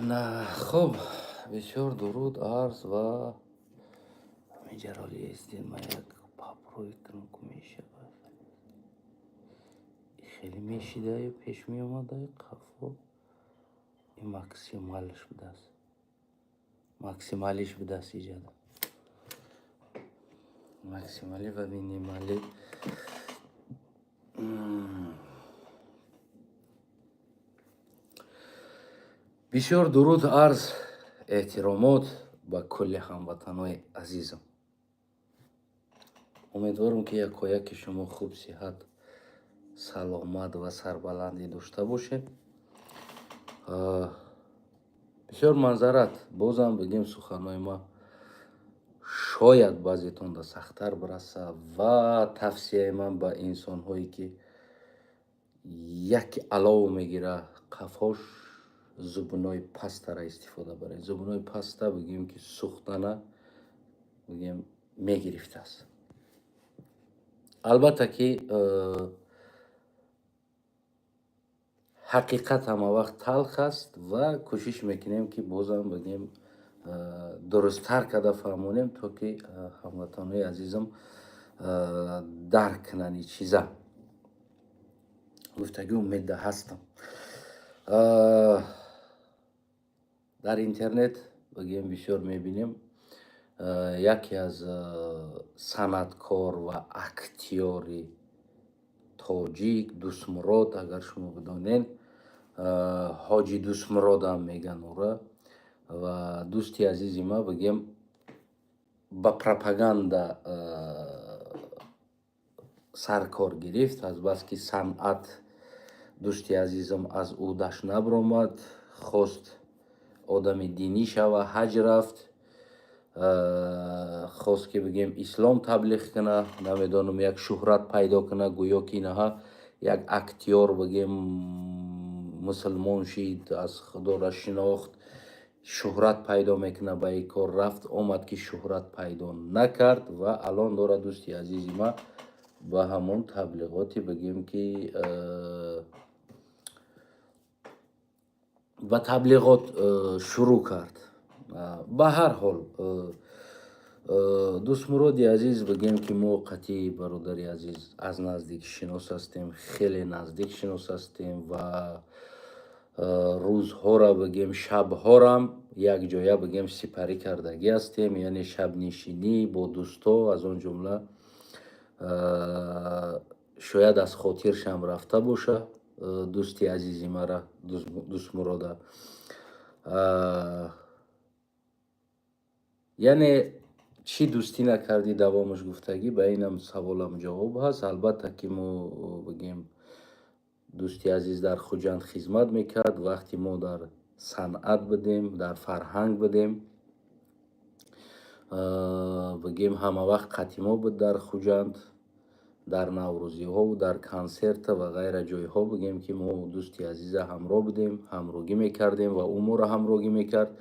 На, хуб, бисёр дуруд арз ва ҳаминҷароли ҳестем. Ман як попробуй кунам, ку мешавад. Хеле мешидаю, пеш меомадаю, қафо. Ин максималиш будааст, максималиш будааст. Иҷада максималӣ ва минималӣ. Бисёр дуруд, арз, эҳтиромот ба кулли ҳамватанои азизам. Умедворам, ки якояки шумо хуб, сиҳат, саломат ва сарбаландӣ дошта бошед. Бисёр манзарат, бозам бигем, суханҳои ма шояд баъзетонда сахттар бираса. Ва тавсияи ман ба инсонҳое, ки яке алов мегира, қафош зубной пастара истифода баред. Зубной паста, бигем, ки сӯхтана, бигем, мегирифтааст. Албатта ки ҳақиқат ҳама вақт талх аст ва кӯшиш мекунем, ки бозам, бигем, дурусттар карда фаҳмонем, то ки ҳамватанои азизам дарк кунанд. И чиза гуфтагӣ умедда ҳастам. Дар интернет, бигем, бисёр мебинем, яке аз санъаткор ва актёри тоҷик Дӯстмурод, агар шумо бидонед, Ҳоҷи Дӯстмуродам меган ӯра. Ва дӯсти азизи ма, бигем, ба пропаганда саркор гирифт. Азбаски санъат дӯсти азизам аз ӯдаш набаромад, хост одами динӣ шава, ҳаҷ рафт, хост, ки, бигем, ислом таблиғ куна, намедонам, як шӯҳрат пайдо куна. Гӯё ки инаҳа як актёр, бигем, мусулмон шид, аз худоро шинохт, шӯҳрат пайдо мекунад. Ба ин кор рафт омад, ки шӯҳрат пайдо накард. Ва алон дорад дӯсти азизи ма ба ҳамон таблиғоти, бигем, ки ба таблиғот шурӯъ кард. Ба ҳар ҳол, Дӯстмуроди азиз, бигем, ки мо қатъи бародари азиз аз наздик шинос ҳастем, хеле наздик шинос ҳастем ва рӯзҳоро, бигем, шабҳорам якҷоя, бигем, сипарӣ кардагӣ ҳастем, яъне шабнишинӣ бо дӯсто. Аз он ҷумла шояд аз хотиршам рафта боша дӯсти азизи мара, Дӯстмурода. Яъне чӣ дӯстӣ накардӣ, давомаш гуфтагӣ, ба инам саволам ҷавоб ҳаст. Албатта ки мо, бигем, дӯсти азиз дар Хуҷанд хизмат мекард, вақти мо дар санъат будем, дар фарҳанг будем, бигем, ҳама вақт қатъи мо буд дар Хуҷанд, дар наврӯзиҳову дар консерта ва ғайра ҷойҳо, бигем, ки мо дӯсти азиза ҳамроҳ будем, ҳамрогӣ мекардем ва ӯ моро ҳамрогӣ мекард.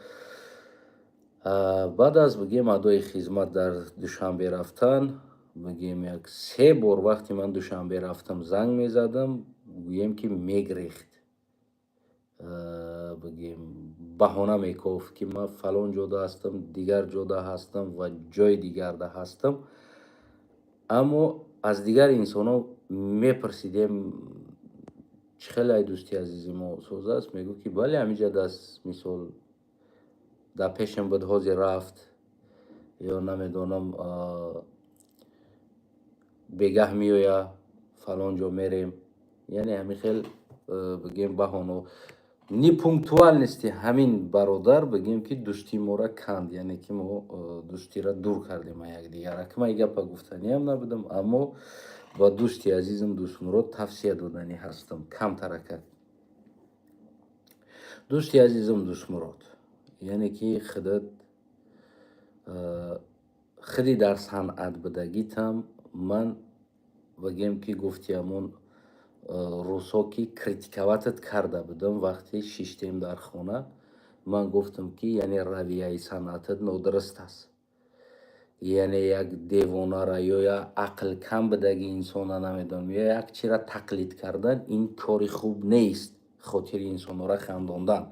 Баъд аз, бигем, адои хизмат дар Душанбе рафтан, бигем, як се бор вақте ман Душанбе рафтам, занг мезадам, гӯем, ки мегрехт, бигем, баҳона мекофт, ки ман фалон ҷода ҳастам, дигар ҷода ҳастам ва ҷои дигарда ҳастам. Аммо аз дигар инсонҳо мепурсидем, чӣ хеле ай дӯсти азизи мо соз аст, мегуфт, ки бале, ҳамиҷа даст, мисол, дар пешам буд, ҳозир рафт ё намедонам, бегаҳ меоя, фалон ҷо мерем. Яъне ҳамин хел, бигем, баҳоно, непунктуальности ҳамин бародар, бигем, ки дӯстии моро канд, яъне ки мо дӯстиро дур кардем аз якдигар. Аки ман ин гапа гуфтаниам набудам, аммо ба дӯсти азизам Дӯстмурод тавсия доданӣ ҳастам камтаракак. Дӯсти азизам Дӯстмурод, яъне ки худат худи дар санъат будагитам, ман, бигем, ки гуфти ҳамон рӯзҳо, ки критиковать ат карда будам, вақте шиштем дар хона, ман гуфтам, ки яъне равияи санъатат нодуруст аст. Яъне як девонара ё як ақл кам будаги инсона, намедонам, ё як чира тақлид кардан, ин кори хуб нест. Хотири инсонҳоро хандондан.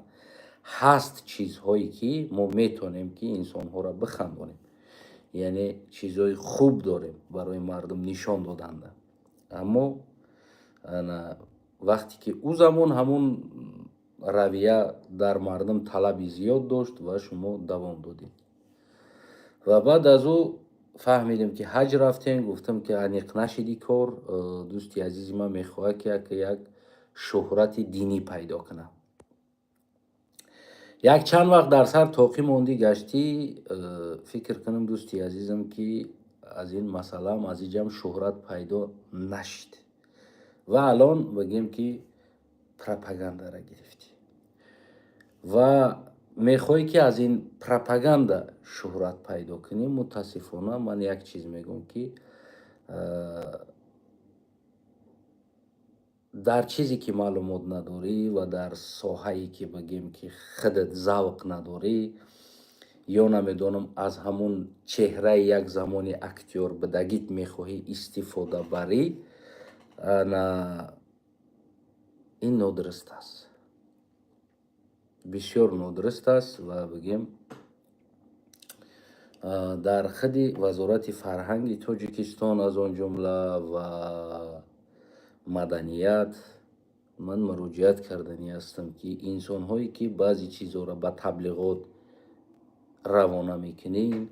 Ҳаст чизҳое, ки мо метавонем, ки инсонҳоро бихандонем, яъне чизҳои хуб дорем барои мардум нишон доданда. Аммо вақте ки ӯ замон ҳамун равия дар мардум талаби зиёд дошт ва шумо давом додед. Ва баъд аз ӯ фаҳмидем, ки ҳаҷ рафтем, гуфтам, ки аниқ нашиди кор. Дӯсти азизи ман мехоҳад, ки як шӯҳрати динӣ пайдо кунад. Як чанд вақт дар сар тоқӣ мондӣ, гаштӣ. Фикр кунам, дӯсти азизам, ки аз ин масъалаам, аз иҷам шӯҳрат пайдо нашид ва алон бигем, ки пропагандара гирифтӣ ва мехоҳӣ, ки аз ин пропаганда шӯҳрат пайдо кунӣ. Мутаассифона, ман як чиз мегӯм, ки дар чизе ки маълумот надорӣ ва дар соҳае ки, бигем, ки худат завқ надорӣ ё намедонам, аз ҳамун чеҳраи як замони актёр будагит мехоҳӣ истифода барӣ, ана ин нодуруст аст, бисёр нодуруст аст. Ва бигем, дар худи Вазорати фарҳанги Тоҷикистон, аз он ҷумла ва маданият, ман муроҷиат карданӣ ҳастам, ки инсонҳое ки баъзе чизҳоро ба таблиғот равона мекунед,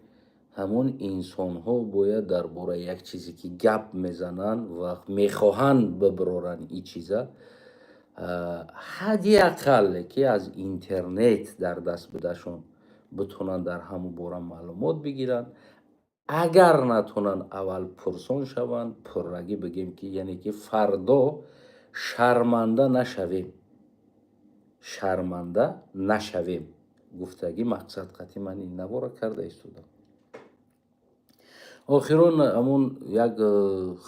ҳамон инсонҳо бояд дар бораи як чизе ки гап мезананд ва мехоҳанд бибароранд, ин чиза ҳадди ақалле ки аз интернет дар даст будашон битонанд, дар ҳамон бора маълумот бигиранд. Агар натонанд, аввал пурсон шаванд пуррагӣ, бигем ки, яъне ки фардо шарманда нашавем, шарманда нашавем гуфтагӣ мақсад қатъи ман ин навора карда истодам. Охирон ҳамун як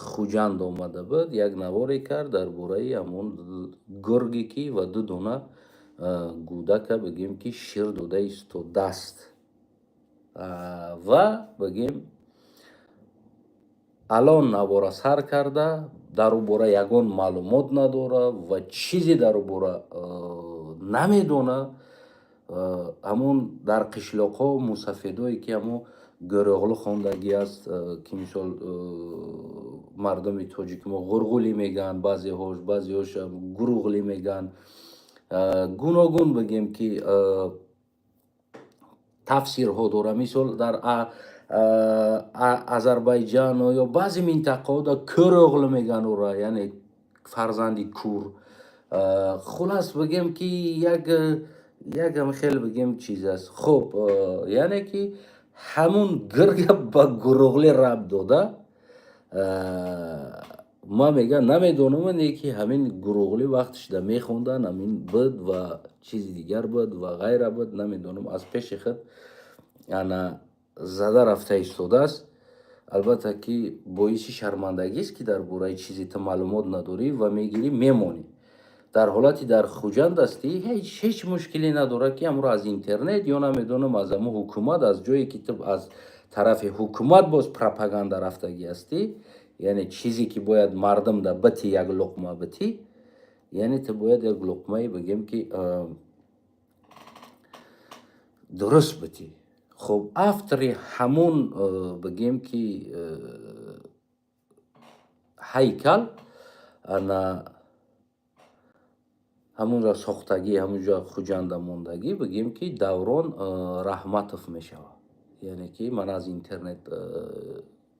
Хуҷанд омада буд, як наворе кард дар бораи ҳамун гурге ки ва ду дона гӯдака, бигем, ки шир дода истодааст. Ва бигем, алон навора сар карда, дар ӯ бора ягон маълумот надора ва чизе дар ӯ бора намедона. Ҳамун дар қишлоқҳо мусафедое ки ҳамун Гӯроғлу хондагӣ аст, ки мисол мардуми тоҷики мо ғурғулӣ мегӯянд баъзеҳош, баъзеҳош гуруғлӣ мегӯянд, гуногун, бигем, ки тафсирҳо дора. Мисол, дар Азарбайҷан ё баъзе минтақаҳо да Кӯроғлу мегӯянд ӯра, яъне фарзанди кур. Хулас, бигем, ки якам хел, бигем, чиз аст. Хуб, яъне ки ҳамун гирга ба Гуруғлӣ рабт дода. Ман мегӯям, намедонам, не ки ҳамин Гуруғлӣ вақташда мехондан, ҳамин буд ва чизи дигар буд ва ғайра буд, намедонам, аз пеши худ ана зада рафта истодааст. Албатта ки боиси шармандагист, ки дар бораи чизе ту маълумот надорӣ ва мегирӣ, мемонӣ. Дар ҳолати дар Хуҷанд ҳастӣ, ҳеҷ мушкиле надорад, ки ҳамро аз интернет ё намедонам, аз ҳамун ҳукумат, аз ҷое ки ту аз тарафи ҳукумат боз пропаганда рафтагӣ ҳастӣ, яъне чизе ки бояд мардум да бити, як луқма битӣ, яъне ту бояд як луқмае, бигем, ки дуруст битӣ. Хуб, автори ҳамун, бигем, ки ҳайкал, ана ҳамунро сохтагӣ, ҳамунҷо Хуҷанда мондагӣ, бигем, ки Даврон Раҳматов мешавад. Яъне ки ман аз интернет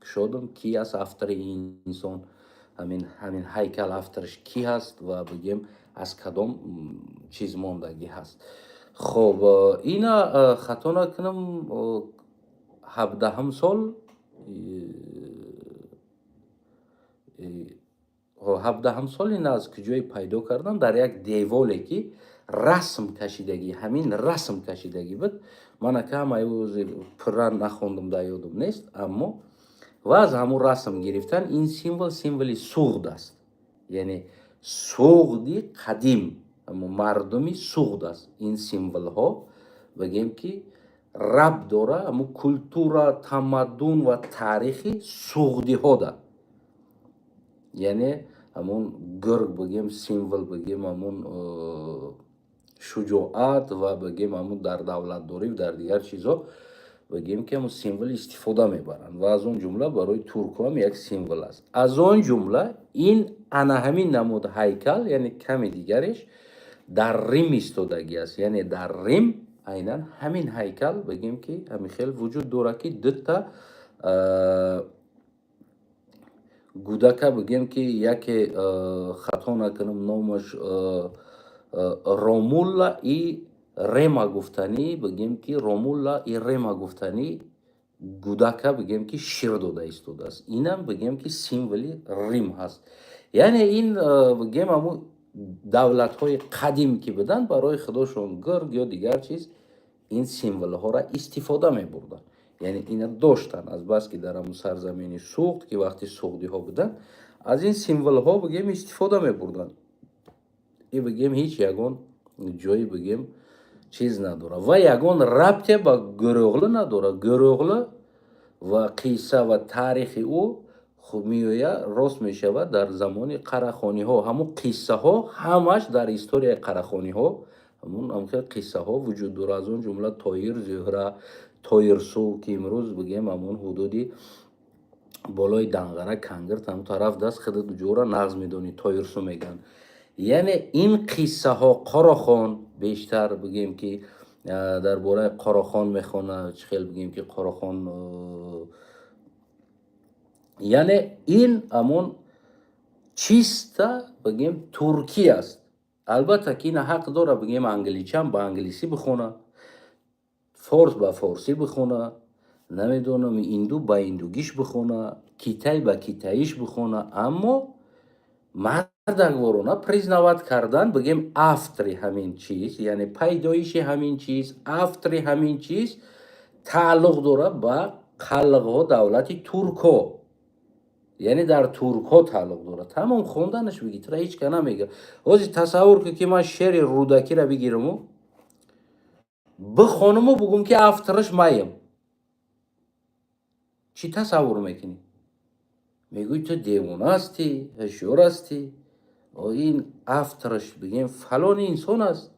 кушодам, ки аст автори ин инсон, ҳамин ҳайкал автораш кӣ ҳаст ва, бигем, аз кадом чиз мондагӣ ҳаст. Хоб, ина хато накунам, 17-ҳам сол, 17-ҳам сол ина аз куҷое пайдо кардам, дар як деволе ки расм кашидагӣ, ҳамин расм кашидагӣ буд. Ман ака ҳамаи пурра нахондам, дар ёдам нест, аммо ва аз ҳамун расм гирифтан. Ин символ символи Суғд аст, яъне Суғди қадим, мардуми Суғд аст. Ин символҳо, бигем, ки рабт дора ҳамун культура, тамаддун ва таърихи суғдиҳо да, яъне ҳамун гург, бигем, символ, бигем, ҳамун. Шуҷоат ва, бигем, ҳамун дар давлатдорӣ, дар дигар чизҳо, бигем, ки ҳамун символ истифода мебаранд ва аз он ҷумла барои туркҳо ҳам як символ аст. Аз он ҷумла ин ана ҳамин намуд ҳайкал, яъне ками дигареш дар Рим истодагӣ аст. Яъне дар Рим айнан ҳамин ҳайкал, бигем, ки ҳамин хел вуҷуд дорад, ки дута гудака, бигем, ки яке, хато накунам, номаш Ромула и Рема гуфтанӣ, бигем, ки Ромула и Рема гуфтанӣ гудака, бигем, ки шир дода истодааст. Инам, бигем, ки символи Рим ҳаст. Яъне ин, бигем, ҳамун давлатҳои қадим ки буданд, барои худошон гург ё дигар чиз ин символҳоро истифода мебурданд. Яъне ина доштанд, азбаски дар ҳамун сарзамини Суғд, ки вақти суғдиҳо буданд, аз ин символҳо, бигем, истифода мебурданд. И, бигем, ҳеҷ ягон ҷои, бигем, чиз надорад ва ягон рабте ба Гурӯғлӣ надорад. Гурӯғлӣ ва қисса ва таърихи ӯ хуб меояд, рост мешавад, дар замони Қарахониҳо. Ҳамун қиссаҳо ҳамаш дар историяи Қарахониҳо ҳамун ҳамхел қиссаҳо вуҷуд дорад, аз он ҷумла Тоир, Зуҳра, Тоирсу, ки имрӯз, бигем, ҳамун ҳудуди болои Данғара, Кангирт, ҳамун тараф даст, худат ҷора нағз медонӣ, Тоирсу мегӯянд. Яъне ин қиссаҳо, Қорохон бештар, бигем, ки дар бораи Қорохон мехонад, чӣ хел, бигем, ки Қорохон, яъне ин ҳамон чиста, бигем, туркӣ аст. Албатта, ки ина ҳақ дорад, бигем, англичан ба англисӣ бихонад, форс ба форсӣ бихонад, намедонам, инду ба индугиш бихонад, китай ба китаиш бихонад, аммо мардакворона признавать кардан, бигем, автори ҳамин чиз, яъне пайдоиши ҳамин чиз, автори ҳамин чиз тааллуқ дорад ба қалғҳо, давлати туркҳо, яъне дар туркҳо тааллуқ дорад. Тамом, хонданаш бигӣ, тура ҳеҷ ка намега. Ҳозир тасаввур кун, ки ман шеъри Рӯдакиро бигираму бихонуму бугум, ки автораш маем. Чӣ тасаввур мекунӣ? Мегӯӣ, ту девона ҳастӣ, ҳушёр ҳастӣ. Ин автораш, бигем, фалон инсон аст,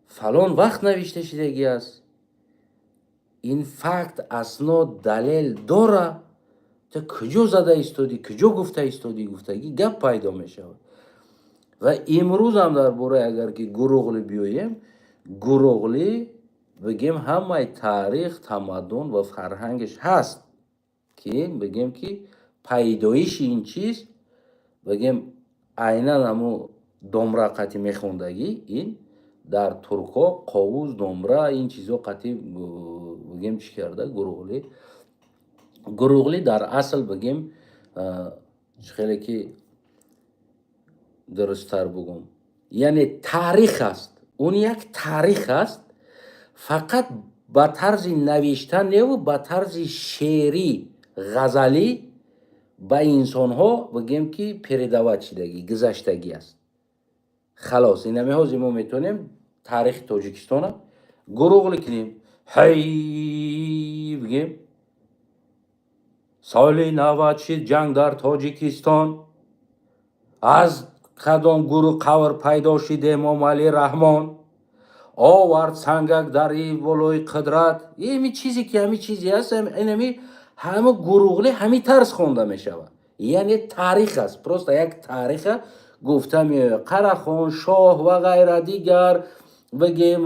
фалон вақт навишта шудагӣ аст, ин факт, аснод, далел дора, ту куҷо зада истодӣ, куҷо гуфта истодӣ, гуфтагӣ гап пайдо мешавад. Ва имрӯзам дар бораи, агар ки Гуруғлӣ биёем, Гуруғлӣ, бигем, ҳамаи таърих, тамаддун ва фарҳангаш ҳаст, ки, бигем, ки пайдоиши ин чиз, бигем, айнан ҳамун домра қати мехондагӣ, ин дар туркҳо қовуз, домра, ин чизҳо қати, бигем, чӣ карда Гуруғлӣ. Гуруғлӣ дар асл, бигем, чӣ хеле ки дурусттар бугум, яъне таърих аст, он як таърих аст, фақат ба тарзи навиштан неву ба тарзи шеърӣ, ғазалӣ ба инсонҳо, бигем, ки передавать шидагӣ, гузаштагӣ аст. Халос, инами ҳозир мо метавонем таърихи Тоҷикистона Гуруғлӣ кунем, ҳай, бигем, соли 90 шид ҷанг дар Тоҷикистон, аз кадом гурӯ қавр пайдо шид Эмомалӣ Раҳмон, овард сангак дар болои қудрат. Ими чизе ки ҳами чизе аст, инами ҳама Гуруғлӣ ҳами тарз хонда мешавад. Яъне таърих аст, просто як таъриха гуфта меояд, Қарахон шоҳ ва ғайра, дигар, бигем,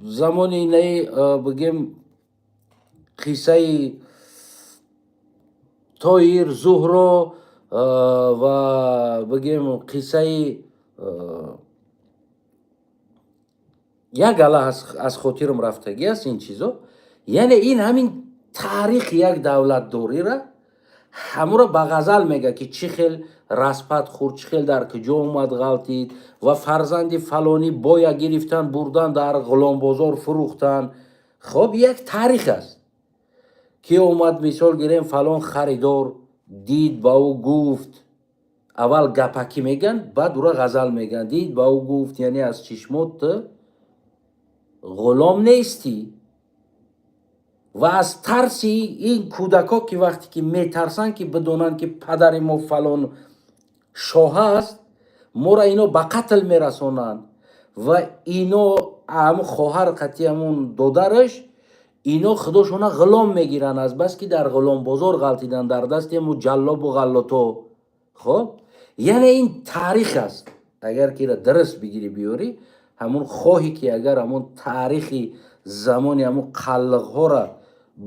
замони инаи, бигем, қиссаи Тоир, Зуҳро ва, бигем, қиссаи як гала аз хотирам рафтагӣ аст ин чизо. Яъне ин ҳамин таърихи як давлатдориро ҳамуро ба ғазал мега, ки чӣ хел распад хӯрд, чӣ хел дар куҷо омад ғалтид ва фарзанди фалонӣ боя гирифтан, бурдан, дар ғуломбозор фурӯхтан. Хоб, як таърих аст, ки омад, мисол гирем, фалон харидор дид, ба ӯ гуфт, аввал гапакӣ мегӯянд, баъд ура ғазал мегӯянд, дид, ба ӯ гуфт, яъне аз чишмот ту ғулом нестӣ. Ва аз тарси ин кӯдакҳо, ки вақте ки метарсанд, ки бидонанд, ки падари мо фалон. Шоҳ аст, моро ино ба қатл мерасонанд. Ва ино ҳамун хоҳар қати ҳамун додараш, ино худошона ғулом мегиранд, аз бас ки дар ғуломбозор ғалтидан, дар дасти ҳамун ҷаллобу ғаллото. Хоб, яъне ин таърих аст. Агар ки ира дуруст бигирӣ, биёрӣ, ҳамун хоҳӣ ки агар ҳамун таърихи замони ҳамун қаллиқҳоро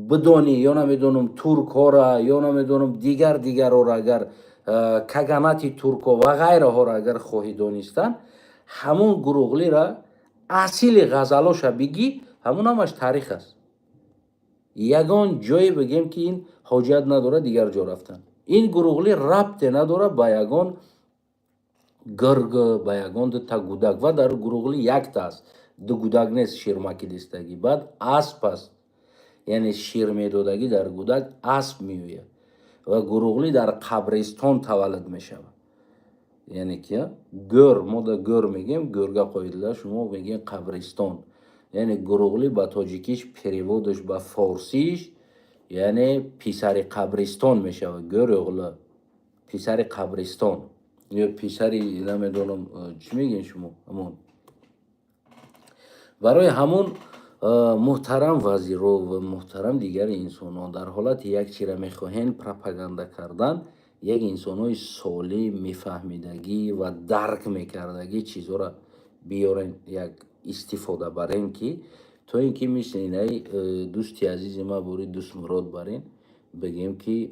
бидонӣ, ё намедонам, туркҳоро, ё намедонам, дигар дигарҳоро, агар каганати туркҳо ва ғайраҳоро агар хоҳӣ донистан, ҳамун Гуруғлира асили ғазалоша бигӣ, ҳамун ҳамаш таърих аст. Ягон ҷое бигем, ки ин ҳоҷат надорад дигар ҷо рафтан. Ин Гуруғлӣ рабте надорад ба ягон гирг, ба ягон дута гудак. Ва дар Гуруғлӣ якта аст, ду гудак нест ширмакидистагӣ. Баъд асп аст, яъне шир медодагӣ дар гудак асп меояд. Ва Гуруғлӣ дар қабристон таваллуд мешавад, яъне ки гӯр, мо да гӯр мегӯем, гӯрга қоидала, шумо мегӯем қабристон. Яъне Гуруғлӣ ба тоҷикиш, перевод аш ба форсиш, яъне писари қабристон мешавад. Гӯрӯғлӣ, писари қабристон ё писари, намедонам, чӣ мегӯем шумо ҳамон. Барои ҳамон, муҳтарам вазиро ва муҳтарам дигари инсонҳо, дар ҳолати як чира мехоҳем пропаганда кардан, як инсонҳои солим, мефаҳмидагӣ ва дарк мекардагӣ чизҳоро биёрен, як истифода барем, ки то ин ки мисли инаи дӯсти азизи ма бори Дӯстмурод барин бигем, ки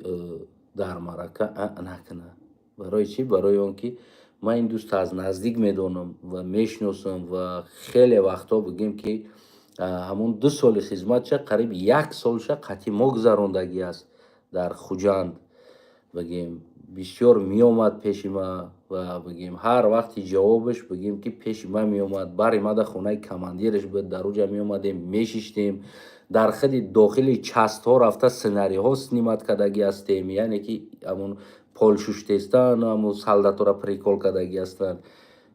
дар маърака накунад. Барои чӣ? Барои он ки ман ин дӯста аз наздик медонам ва мешиносам. Ва хеле вақтҳо, бигем, ки ҳамун 2 соли хизматша, қариб як солша қатъи мо гузарондагӣ аст дар Хуҷанд. Бигем, бисёр меомад пеши ма ва, бигем, ҳар вақти ҷавобаш, бигем, ки пеши ма меомад, бари ма дар хонаи командираш буд, дар уҷа меомадем, мешиштем, дар худи дохили часть ҳо рафта, сценариҳо снимать кардагӣ ҳастем, яъне ки ҳамун пол шуштестан, ҳамун солдатора прикол кардагӣ ҳастанд.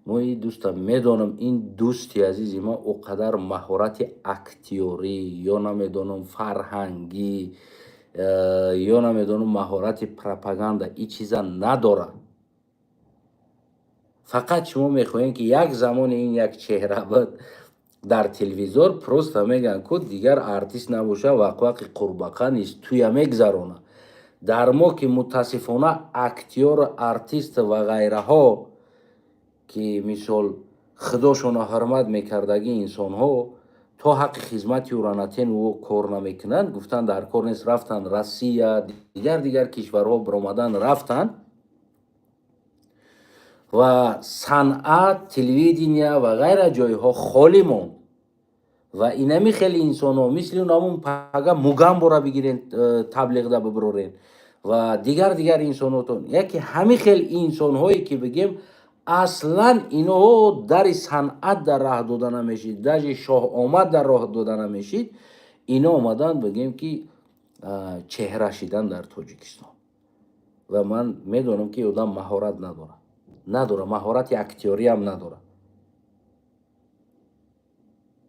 Мо ин дӯста медонам. Ин дӯсти азизи ма о қадар маҳорати актёрӣ, ё намедонам, фарҳангӣ, ё намедонам, маҳорати пропаганда, ин чиза надорад. Фақат шумо мехоҳем, ки як замоне ин як чеҳра буд дар телевизор, просто мегӯянд ку дигар артист набоша, вақвақи қурбақа низ туя мегзарона. Дар мо ки, мутаассифона, актёр, артист ва ғайраҳо, ки мисол худошонро ҳурмат мекардагӣ инсонҳо, то ҳаққи хизмати ӯро натен, ӯ кор намекунанд, гуфтанд дар кор нест, рафтанд Россия, дигар дигар кишварҳо баромадан рафтанд ва санъат, телевидения ва ғайра ҷойҳо холӣ монд. Ва инами хеле инсонҳо, мисли ҳамун пага Мугамбора бигирен, таблиғда бибирорен ва дигар дигар инсонотон, яке ҳами хел инсонҳое, ки бигем, аслан иноҳо дари санъат дар раҳ дода намешид, даже шоҳ омад дар роҳ дода намешид. Ино омадан, бигем, ки чеҳра шидан дар Тоҷикистон. Ва ман медонам, ки одам маҳорат надорад, надорад, маҳорати актёриам надорад,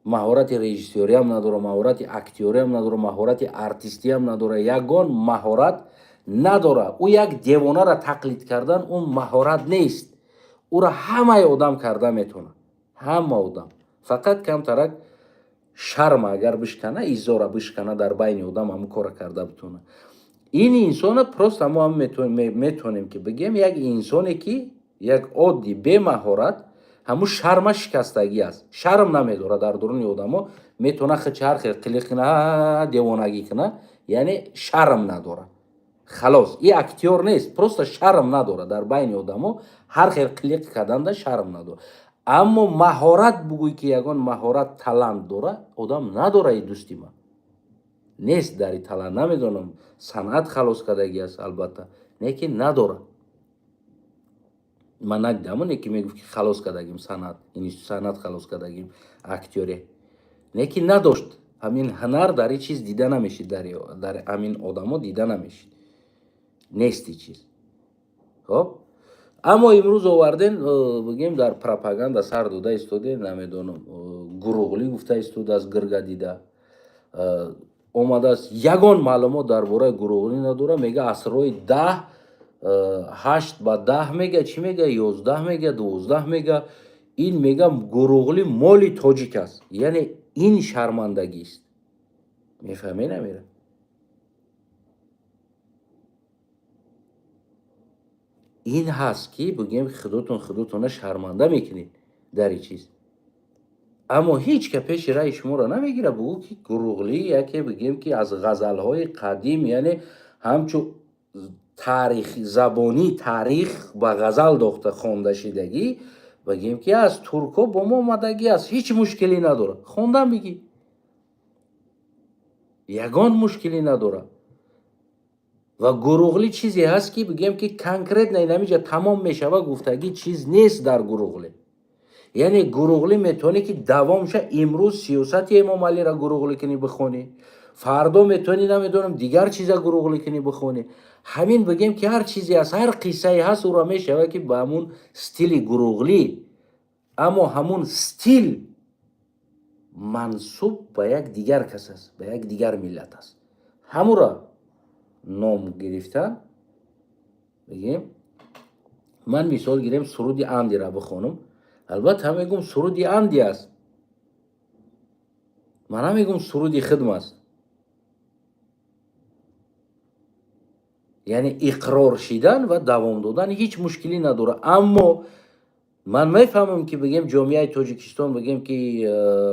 маҳорати режиссёриам надорад, маҳорати актёриам надорад, маҳорати артистиам надорад, ягон маҳорат надорад. Ӯ як девонаро тақлид кардан, ӯ маҳорат нест. Ӯро ҳамаи одам карда метавонад, ҳама одам. Фақат камтарак шарма агар бишкана, изора бишкана, дар байни одам ҳамун корро карда битавонад. Ин инсона просто мо ҳам метавонем, ки бигем, як инсоне, ки як оддӣ бемаҳорат, ҳамун шарма шикастагӣ аст, шарм намедорад, дар дуруни одамо метавона хичи ҳар хел қилиқ куна, девонагӣ куна, яъне шарм надорад, халос. И актёр нест, просто шарм надорад, дар байни одамо ҳар хел қилиқ карданда шарм надорад. Аммо маҳорат бугӯй, ки ягон маҳорат, талант дора, одам надора. И дӯсти ман нест дари талант, намедонам, санъат халос кардагӣ аст, албатта, лекин надорад. Ман надидам оне, ки мегуфт, ки халос кардагим санъат, санъат халос кардагим, актёре, лекин надошт. Ҳамин ҳунар дар ин чиз дида намешид, дар ҳамин одамо дида намешид, нест и чиз. Хоб, аммо имрӯз оварден, бигем, дар пропаганда сар дода истоде, намедонам, Гуруғлӣ гуфта истодааст, гирга дида омадааст, ягон маълумот дар бораи Гуруғлӣ надорад. Мега, асрҳои 10. 8 ба 10 мега, чӣ мега, 11 мега, 12 мега. Ин мега, Гуруғлӣ моли тоҷик аст. Яъне ин шармандагист, мефаҳмед, намера? Ин ҳаст, ки бигӯем, худотон худотона шарманда мекунед дар ин чиз. Аммо ҳеҷ ка пеши раи шуморо намегирад, бугӯ, ки Гуруғлӣ яке, бигӯем, ки аз ғазалҳои қадим, яъне ҳамчун таърих, забонӣ таърих ба ғазал дохта хондашидагӣ, бигӯем, ки аз туркҳо бо мо омадагӣ аст, ҳеҷ мушкилӣ надорад. Хондан бигӣ, ягон мушкилӣ надорад. Ва Гуруғлӣ чизе ҳаст, ки бигӯем, ки конкретно инамиҷа тамом мешава гуфтагӣ чиз нест дар Гуруғлӣ. Яъне Гуруғлӣ метавонӣ, ки давом ша. Имрӯз сиёсати Эмомалиро гуруғлӣ кунӣ, бихонӣ, фардо метавонӣ, намедонам, дигар чиза гуруғлӣ кунӣ, бихонӣ. Ҳамин, бигем, ки ҳар чизе аст, ҳар қиссае ҳаст, ӯро мешава, ки ба ҳамун стили Гуруғлӣ. Аммо ҳамун стил мансуб ба як дигар кас аст, ба як дигар миллат аст. Ҳамуро ном гирифтан. Бигем, ман мисол гирем, суруди Андира бихонам. Албатта, мегӯм, суруди Анди аст, ман намегӯм, суруди хидм аст. Яъне иқрор шидан ва давом додан ҳеҷ мушкилӣ надорад. Аммо ман мефаҳмам, ки, бигем, ҷомеаи Тоҷикистон, бигем, ки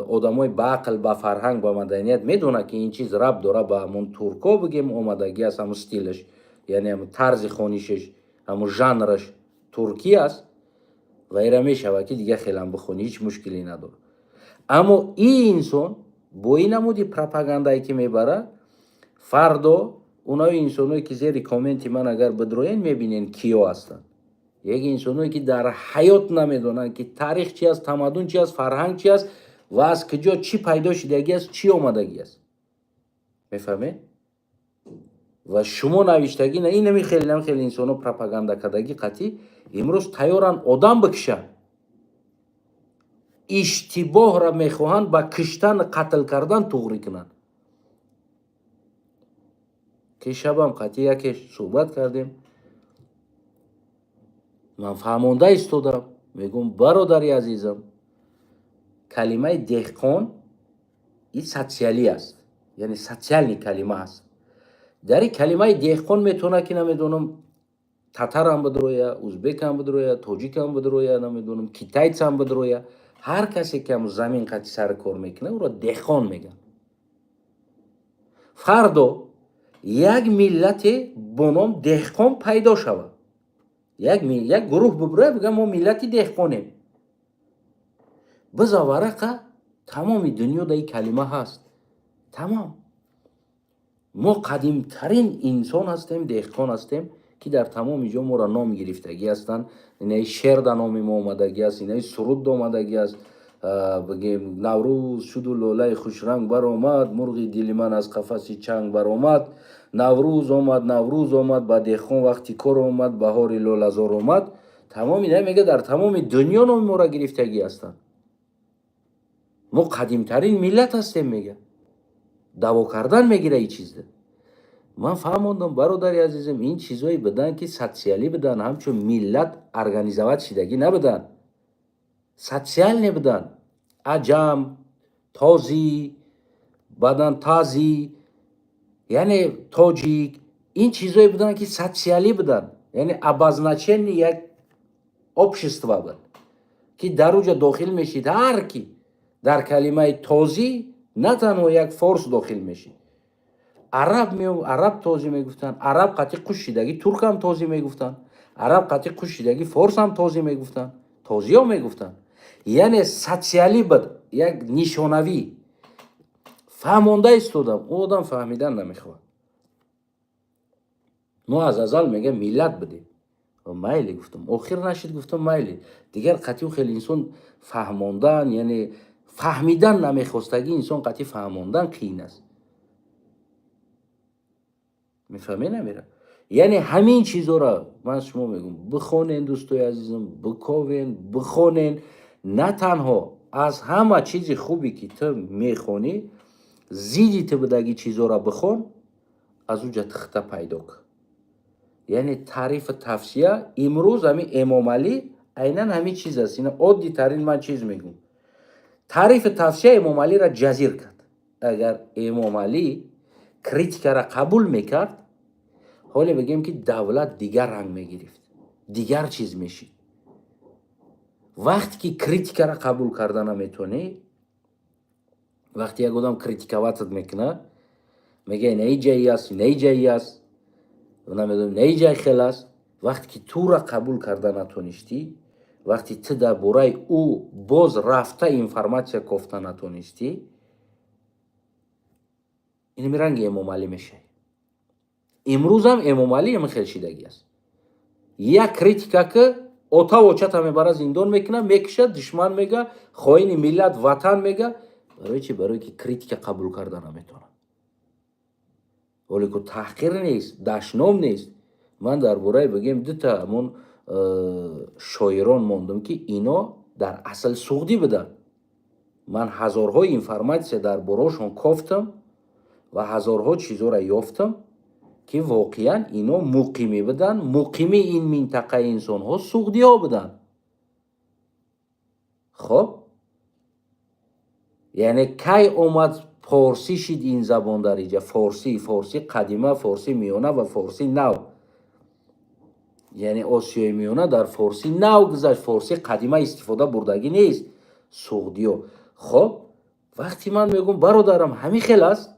одамои ба ақл, ба фарҳанг, ба маданият медонад, ки ин чиз рабт дорад ба ҳамон турко, бигем, омадагӣ аст. Ҳамун стилаш, яъне ҳамун тарзи хонишаш, ҳамун жанраш туркӣ аст ва ира мешавад, ки дигар хелам бихонӣ, ҳеҷ мушкиле надорад. Аммо ин инсон бо ин намуди пропагандае, ки мебарад, фардо онаи инсоное, ки зери комменти ман агар бидроен, мебинен, киё ҳастанд. Як инсоное, ки дар ҳаёт намедонанд, ки таърих чи аст, тамаддун чи аст, фарҳанг чи аст ва аз куҷо чӣ пайдо шудагӣ аст, чӣ омадагӣ аст, мефаҳмед? Ва шумо навиштагӣ на, инами хеле нам хеле инсоно пропаганда кардагӣ қатъӣ имрӯз тайёранд одам бикушанд, иштибоҳра мехоҳанд ба киштан, қатл кардан туғрӣ кунанд. Ки шабам қатъӣ яке суҳбат кардем, ман фаҳмонда истодам, мегӯм: «Бародари азизам, калимаи деҳқон ин социалӣ аст, яъне социальный калима аст. Дар ин калимаи деҳқон метавонад, ки, намедонам, татарам бидроя, узбекам бидроя, тоҷикам бидроя, намедонам, китайцам бидроя. Ҳар касе, ки ҳам замин қати сари кор мекунад, ӯро деҳқон мегӯянд. Фардо як миллате бо ном деҳқон пайдо шавад, як гурӯҳ бибирояд, бигӯяд, мо миллати деҳқонем, биза варақа, тамоми дунё да ин калима ҳаст, тамом. Мо қадимтарин инсон ҳастем, деҳқон ҳастем, ки дар тамоми ҷо моро ном гирифтагӣ ҳастанд. Инаи шер да номи мо омадагӣ аст, инаи суруд омадагӣ аст. Бигем, Наврӯз шуду лолаи хушранг баромад, мурғи дили ман аз қафаси чанг баромад. Наврӯз омад, Наврӯз омад, ба деҳқон вақти кор омад, баҳори лолазор омад.» Тамоми ина мега, дар тамоми дунё номи моро гирифтагӣ ҳастанд. Мо қадимтарин миллат ҳастем, мега, даъво кардан мегира. Ин чизда ман фаҳмондам: бародари азизам, ин чизое буданд, ки социалӣ буданд, ҳамчун миллат организовать шидагӣ набуданд, социальный буданд. Аҷам, тозӣ, баъдан тазӣ, яъне тоҷик, ин чизое буданд, ки социалӣ буданд, яъне обозначение як общества буд, ки дар уҷа дохил мешид ҳар ки. Дар калимаи тозӣ на танҳо як форс дохил мешид, араб, араб тозӣ мегуфтанд, араб қатъи қушшидагӣ туркам тозӣ мегуфтанд, араб қатъи қушшидагӣ форсам тозӣ мегуфтанд, тозиё мегуфтанд. Яъне социалӣ буд, як нишонавӣ. Фаҳмонда истодам, ӯ одам фаҳмидан намехоҳад. Мо аз азал, мега, миллат будем. Майли, гуфтам, охир нашид, гуфтам, майли, дигар қатъи хеле инсон фаҳмондан, яъне фаҳмидан намехостагӣ инсон қатъи фаҳмондан қиин аст, мефаҳме, намера? Яъне ҳамин чизоро ман шумо мегӯм: бихонен, дӯстои азизам, биковен, бихонен. На танҳо аз ҳама чизи хубе, ки ту мехонӣ, зидди ту будагӣ чизоро бихон, аз уҷа тихта пайдо кун. Яъне таърифу тавсия. Имрӯз ҳамин Эмомалӣ айнан ҳамин чиз аст. Ина оддитарин ман чиз мегӯм: таърифу тавсия Эмомалиро ҷазир кард. Агар Эмомалӣ критикаро қабул мекард, ҳоле бигем, ки давлат дигар ранг мегирифт, дигар чиз мешид. Вақте ки критикаро қабул карда наметавонӣ, вақте як одам критиковать мекунад, мега: «Инаи ҷаи аст, инаи ҷаи аст, намедонам, инаи ҷай хел аст». Вақте ки тура қабул карда натонистӣ, вақте ту дар бораи ӯ боз рафта информатсия кофта натонистӣ, инами ранги Эмомалӣ мешавӣ. Имрӯзам Эмомалӣ ҳамин хел шидагӣ аст. Як критика ки отав очата мебара, зиндон мекунад, мекушад, душман мега, хоини миллат, ватан мега. Барои чи? Барое ки критика қабул карда наметавонад. Ҳоле ку таҳқир нест, дашном нест. Ман дар бораи, бигем, дута ҳамон шоирон мондум, ки ино дар асл суғдӣ буданд. Ман ҳазорҳо информатсия дар бораошон кофтам ва ҳазорҳо чизҳоро ёфтам, ки воқеан ино муқимӣ буданд. Муқими ин минтақаи инсонҳо суғдиҳо буданд. Хоб, яъне кай омад, форсӣ шид ин забон дар иҷа? Форсӣ, форсӣ қадима, форсӣ миёна ва форсӣ нав. Яъне Осиёи Миёна дар форсӣ нав гузашт, форсӣ қадима истифода бурдагӣ нест суғдиё. Хоб, вақте ман мегӯм: «Бародарам, ҳамин хел аст»,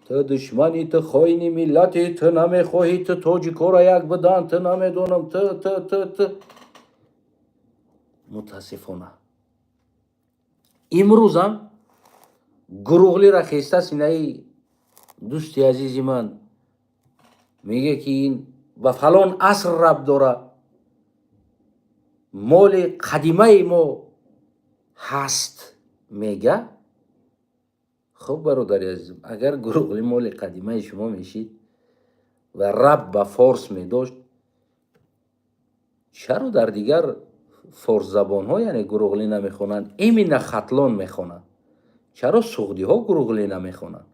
ту душмани, ту хоини миллати, ту намехоҳӣ, ту тоҷикоро як бидан, ту намедонам, ту ту ту ту. Мутаассифона, имрӯзам Гуруғлира хеста, синаи дӯсти азизи ман меге, ки ин ба фалон аср рабт дора, моли қадимаи мо ҳаст, мега. Хуб, бародари азизм, агар Гуруғли моли қадимаи шумо мешид ва рабт ба форс медошт, чаро дар дигар форсзабонҳо, яъне, Гуруғлӣ намехонанд, именно Хатлон мехонанд? Чаро суғдиҳо Гуруғлӣ намехонанд?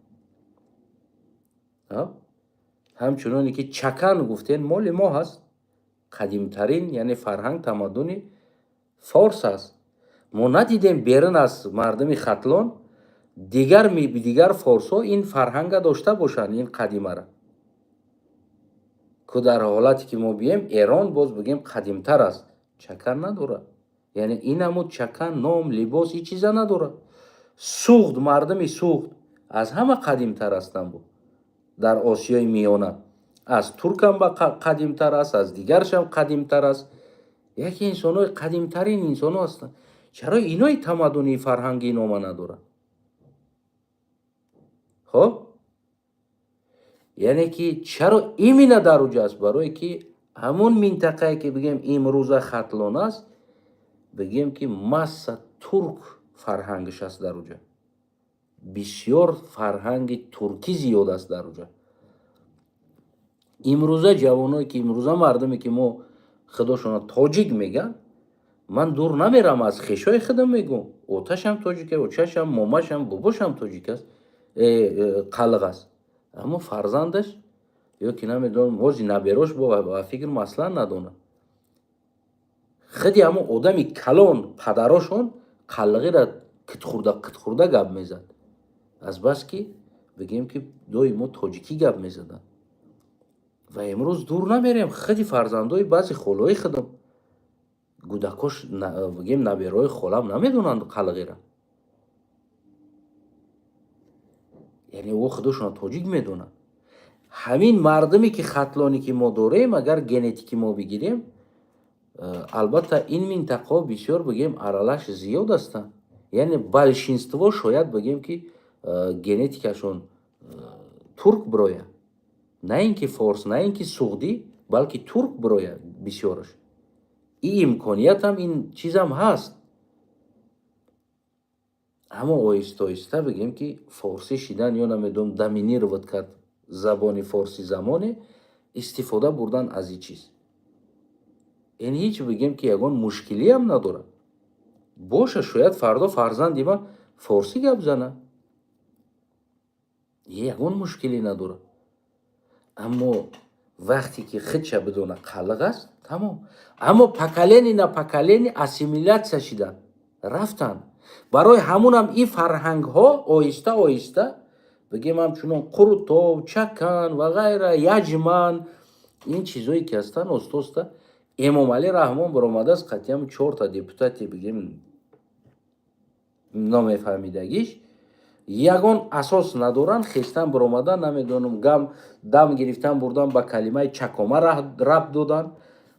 Ҳамчуноне ки Чакан гуфтен, моли мо ҳаст, қадимтарин, яъне фарҳанг, тамаддуни форс аст. Мо надидем берун аз мардуми Хатлон дигар форсҳо ин фарҳанга дошта бошанд, ин қадимара. Ку дар ҳолате ки мо бием, Эрон боз, бигем, қадимтар аст, Чакан надорад. Яъне ин ҳамун чакан, ном, либос, ҳеҷ чиза надорад. Суғд, мардуми Суғд аз ҳама қадимтар ҳастанд бу дар Осиёи Миёна, аз туркам ба қадимтар аст, аз дигаршам қадимтар аст. Яке инсонҳои қадимтарин инсонҳо ҳастанд. Чаро инои тамаддуни фарҳанги нома надоранд? Хоб, яъне ки чаро именно дар уҷа аст? Барое ки ҳамун минтақае ки, бигем, имрӯза Хатлон аст, бигем, ки масса турк фарҳангаш аст дар уҷа, бисёр фарҳанги туркӣ зиёд аст дар уҷа. Имрӯза ҷавоное ки, имрӯза мардуме ки мо худошона тоҷик мегӯянд, ман дур намерам, аз хешои худам мегӯм: оташам тоҷик, очашам, момашам, бобошам тоҷик аст, қалиқ аст, аммо фарзандаш ё ки намедонам, ҳози наберош бо ба фикрам аслан надонад. Худи ҳамон одами калон, падарошон қалиғиро китхӯрда китхӯрда гап мезад, азбаски, бигем, ки доимо тоҷикӣ гап мезаданд. Ва имрӯз дур намерем, худи фарзандои баъзе холаҳои худам, гудакош, бигем, набераҳои холам намедонанд қалиғиро. Яъне ӯ худошона тоҷик медонанд. Ҳамин мардуме ки хатлоне ки мо дорем, агар генетики мо бигирем, албатта, ин минтақаҳо бисёр, бигем, аралаш зиёд ҳастанд. Яъне большинство шояд, бигем, ки генетикашон турк бирояд, на ин ки форс, на ин ки суғдӣ, балки турк бирояд бисёраш. Ин имкониятам, ин чизам ҳаст, аммо оҳиста оҳиста, бигем, ки форсӣ шидан ё намедонам, доминировать кард забони форсӣ, замоне истифода бурдан аз ин чиз. Ин ҳеҷ, бигем, ки ягон мушкилиам надорад. Боша, шояд фардо фарзанди ман форсӣ гап зана, ягон мушкилӣ надорад, аммо Вақте ки худша бидона, қалиқ аст, тамом. Аммо поколение на поколение ассимиляция шида рафтанд. Барои ҳамунам ин фарҳангҳо оҳиста оҳиста, бигем, ҳамчунон қурутоб, чакан ва ғайра, яҷман, ин чизое ки ҳастанд, оста оста Эмомалӣ Раҳмон баромадааст қатъиам чорта депутати, бигем, номефаҳмидагиш, ягон асос надоранд, хестан баромадан, намедонам, гам дам гирифтан, бурдан ба калимаи чакома рабт додан,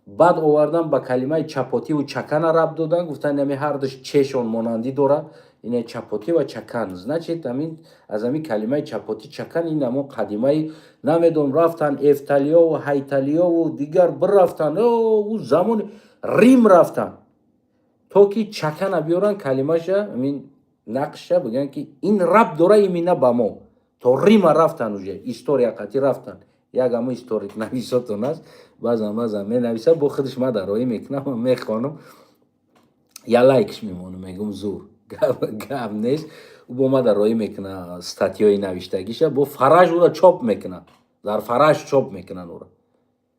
баъд овардан ба калимаи чапотиву чакана рабт додан. Гуфтанд, ами ҳардуш чешон монандӣ дорад, ина чапотӣ ва чакан, значит, амин аз ҳамин калимаи чапотӣ, чакан, ин ҳамон қадимаи, намедонам, рафтан эфталиёву ҳайталиёву дигар бирафтан, ӯ замони Рим рафтан, то ки чакана биёран, калимаша, амин нақша, бигӯянд, ки ин рабт дора именно ба мо. То Рима рафтан, уже история қатӣ рафтан. Як ҳамо историк нависотон аст, баъзан баъзан менависад, бо худаш ма дароӣ мекунам, мехонам, я лайкш мемонам, мегум: «Зур, гап нест». Ӯ бо ма дароӣ мекуна статьёи навиштагиша, бо Фараж ӯра чоп мекуна, дар Фараж чоп мекунан ӯра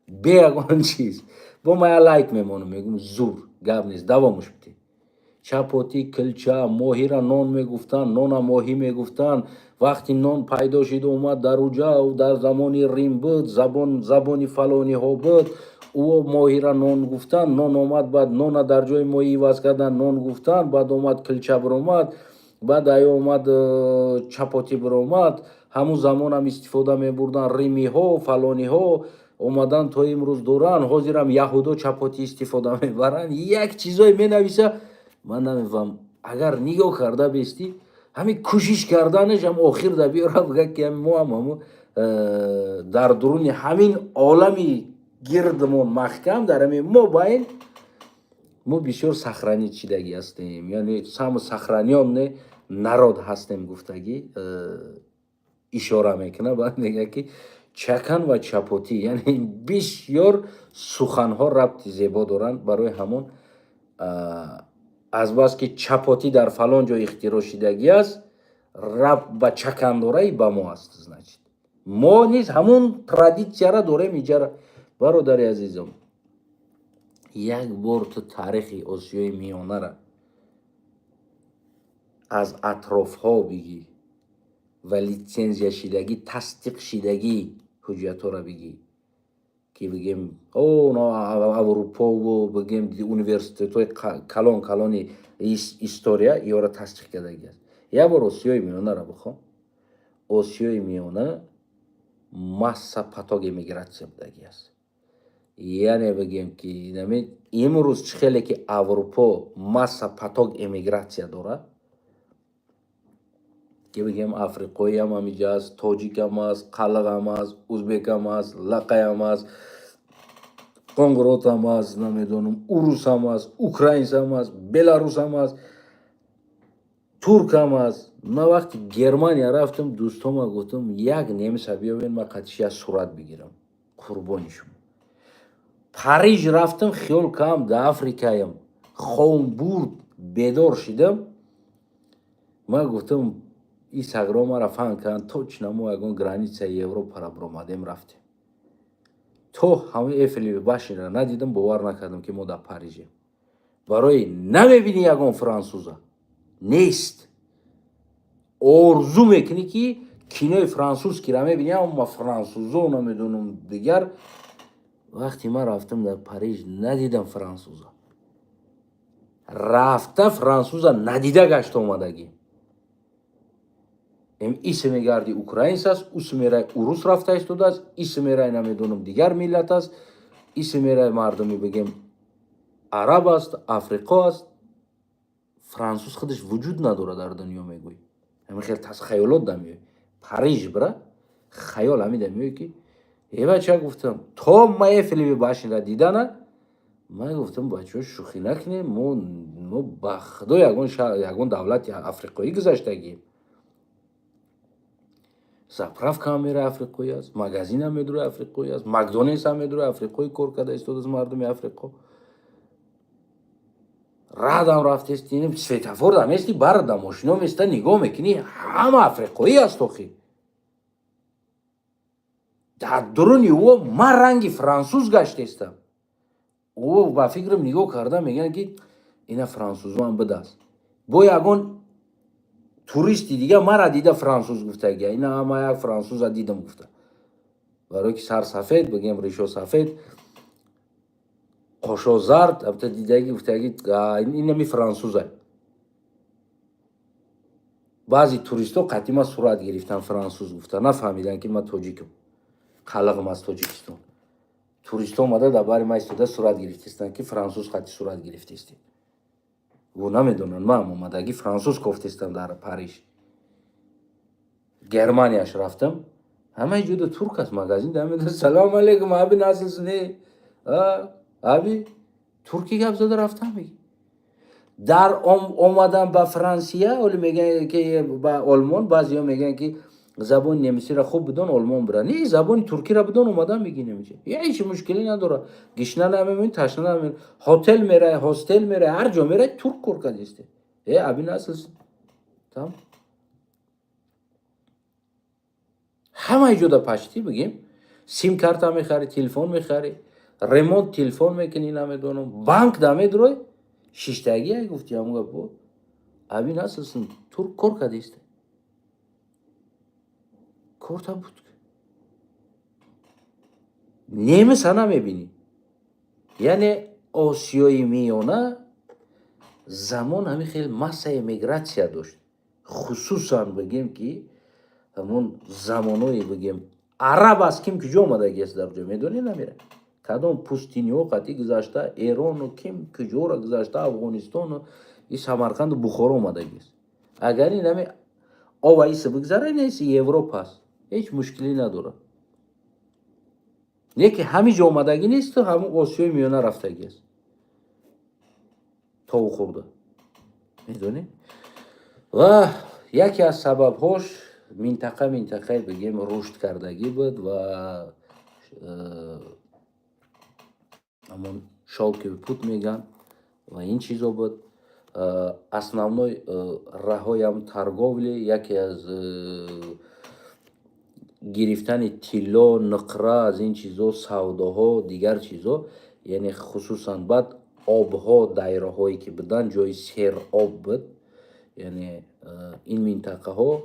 бе ягон чиз. Бо ма я лайк мемонам, мегум: «Зур, гап нест, давомуш битӣ». Чапотӣ, килча, моҳира нон мегуфтанд, нона моҳӣ мегуфтанд. Вақти нон пайдо шиду омад, дар уҷа дар замони Рим буд, забон забони фалониҳо буд, ӯ моҳира нон гуфтанд, нон омад, баъд нона дар ҷои моҳӣ иваз кардан, нон гуфтанд, баъд омад килча биромад, баъд ая омад чапотӣ биромад. Ҳамун замонам истифода мебурданд римиҳо, фалониҳо омадан, то имрӯз доранд. Ҳозирам яҳудо чапотӣ истифода мебаранд. Як чизое менависа, ман намефаҳмам. Агар нигоҳ карда бестӣ, ҳамин кӯшиш карданаш ҳам охир да биёра, бигӯяд, ки мо ҳам ҳамо дар дуруни ҳамин олами гирдмон маҳкам, дар ҳамин мо байн мо бисёр сохранить шидагӣ ҳастем, яъне самосохранённый народ ҳастем гуфтагӣ ишора мекунад. Баъд мегӯяд, ки чакан ва чапотӣ, яъне бисёр суханҳо рабти зебо доранд. Барои ҳамон, азбаски чапотӣ дар фалон ҷо ихтироъ шидагӣ аст, рабт ба чакан дораи ба мо аст, значит, мо низ ҳамун традитсияра дорем иҷара. Бародари азизом, як бор ту таърихи Осиёи Миёнара аз атрофҳо бигӣ ва литсензия шидагӣ, тасдиқ шидагӣ ҳуҷҷатҳоро бигӣ, ки бигем, Аврупову, бигем, университетҳои калон калони история иёра тасдиқ кардагӣ аст. Як бор Осиёи Миёнара бихон. Осиёи Миёна масса поток эмигратсия будагӣ аст. Яъне бигем, ки имрӯз чӣ хеле ки Аврупо масса поток эмигратсия дорад, ки бигем, африқоиам ҳамиҷа аст, тоҷикам аст, қалғам аст, узбекам аст, лақаям аст, қоңиротам аст, намедонам, урусам аст, украинсам аст, беларусам аст, туркам аст. Ман вақти Германия рафтам, дӯстома гуфтам: «Як немса биёвен, ман қатиш як сурат бигирам, қурбони шумо». Париж рафтам, хиёл кардам да Африкаям. Хомбурд бедор шидам, ман гуфтам: «И сагро мара фаҳм карданд, точно мо ягон границаи Европара биромадем, рафтем». То ҳамаи Эйфелеви башняра надидам, бовар накардам, ки мо дар Парижем. Барои намебинӣ, ягон франсуза нест. Орзу мекунӣ, ки кинои франсузскира мебинӣ, амма франсузо намедонам дигар. Вақте ман рафтам дар Париж, надидам франсуза. Рафта франсуза надида гашта омадагӣ. Исе мегарди, украинс аст, усе мерай, урус рафта истодааст, исе мерай, намедонам, дигар миллат аст, исе мерай, мардуми, бигем, араб аст, африқо аст. Франсуз худаш вуҷуд надорад дар дунё, мегӯй. Ҳамин хел хаёлот да меой. Париж бира, хаёл ҳамида меой, ки э бача, гуфтам, то ма Эйфелеви башняра дидана, ман гуфтам: «Бачаҳо, шӯхӣ накунем, мо ба худо ягон давлати африқоӣ гузаштагием». Заправкаам мераи, африқоӣ аст, магазинам медурои, африқоӣ аст, Макдональдсам медурои, африқоӣ кор карда истодааст мардуми Африқо. Радам рафтести, светофор дамести, барда мошино места, нигоҳ мекунӣ, ҳама африқоӣ аст охи. Дар дуруни ӯ ман ранги франсуз гаштестам. Ӯ ба фикрам нигоҳ карда мегӯянд, ки ина франсузоам бидааст. Бо ягон туристи дига мара дида, франсуз гуфтагия, ина ама як франсуза дидам гуфта, барое ки сар сафед, бигем, ришо сафед, қошо зард, абта дидаги, гуфтаги, инами франсуза. Баъзе туристҳо қатъи ма сурат гирифтан, франсуз гуфта, нафаҳмиданд, ки ман тоҷикам, қалиғам аз Тоҷикистон. Туристҳо омада, дар бари ма истода, сурат гирифтестанд, ки франсуз қатъи сурат гирифтестем. Ӯ намедонанд, ман омадагӣ франсуз кофтестам дар Париж. Германияш рафтам, ҳамаи ҷода турк аст. Магазин дамеда: «Салом алейкум, abi, nasılsın?» Abi, туркӣ гап зада рафтам. Меги дар омадан ба Франсия, оли мегӯянд, ки ба Олмон баъзеҳо мегӯянд, ки забони немисиро хуб бидон, Олмон бира. Не, забони туркиро бидон, омадан меги немичи, ҳеҷ мушкилӣ надорад. Гишна намемонӣ, ташна намемонӣ. Хотел мерай, ҳостел мерай, ҳар ҷо мерай, турк кор кардисте. Э, abi, nasılsın? Там ҳамаи ҷода почти, бигем, сим-карта мехарӣ, телефон мехарӣ, ремонт телефон мекунӣ, намедонам, банк да медурой, шиштагия гуфти, ҳамон гапо: «Abi, nasılsın?» Турк кор кардисте, корта буд. Немиса намебинӣ. Яъне Осиёи Миёна замон ҳамин хел масса эмигратсия дошт. Хусусан, бигем, ки ҳамон замоное, бигем, араб аз ким куҷо омадагиаст, дар ҷо медонӣ, намера, кадом пустыня ҳо қатъи гузашта, Эрону ким куҷоро гузашта, Афғонистону и Самарқанду Бухоро омадагиаст. Агар ин ҳами ова иса бигзара, нест, Европа аст, ҳеҷ мушкилӣ надорад. Не ки ҳамин ҷо омадагӣ несту, ҳамун Осиёи Миёна рафтагӣ аст, тову хӯрда, медонӣ. Ва яке аз сабабҳош минтақа, минтақаи, бигем, рушд кардагӣ буд ва ҳамон шёлковый путь мегӯянд ва ин чизо буд. Основной раҳоям торговли, яке аз гирифтани тилло, нуқра, аз ин чизо, савдоҳо, дигар чизо. Яъне хусусан баъд обҳо, дайраҳое ки буданд, ҷои сероб буд. Яъне ин минтақаҳо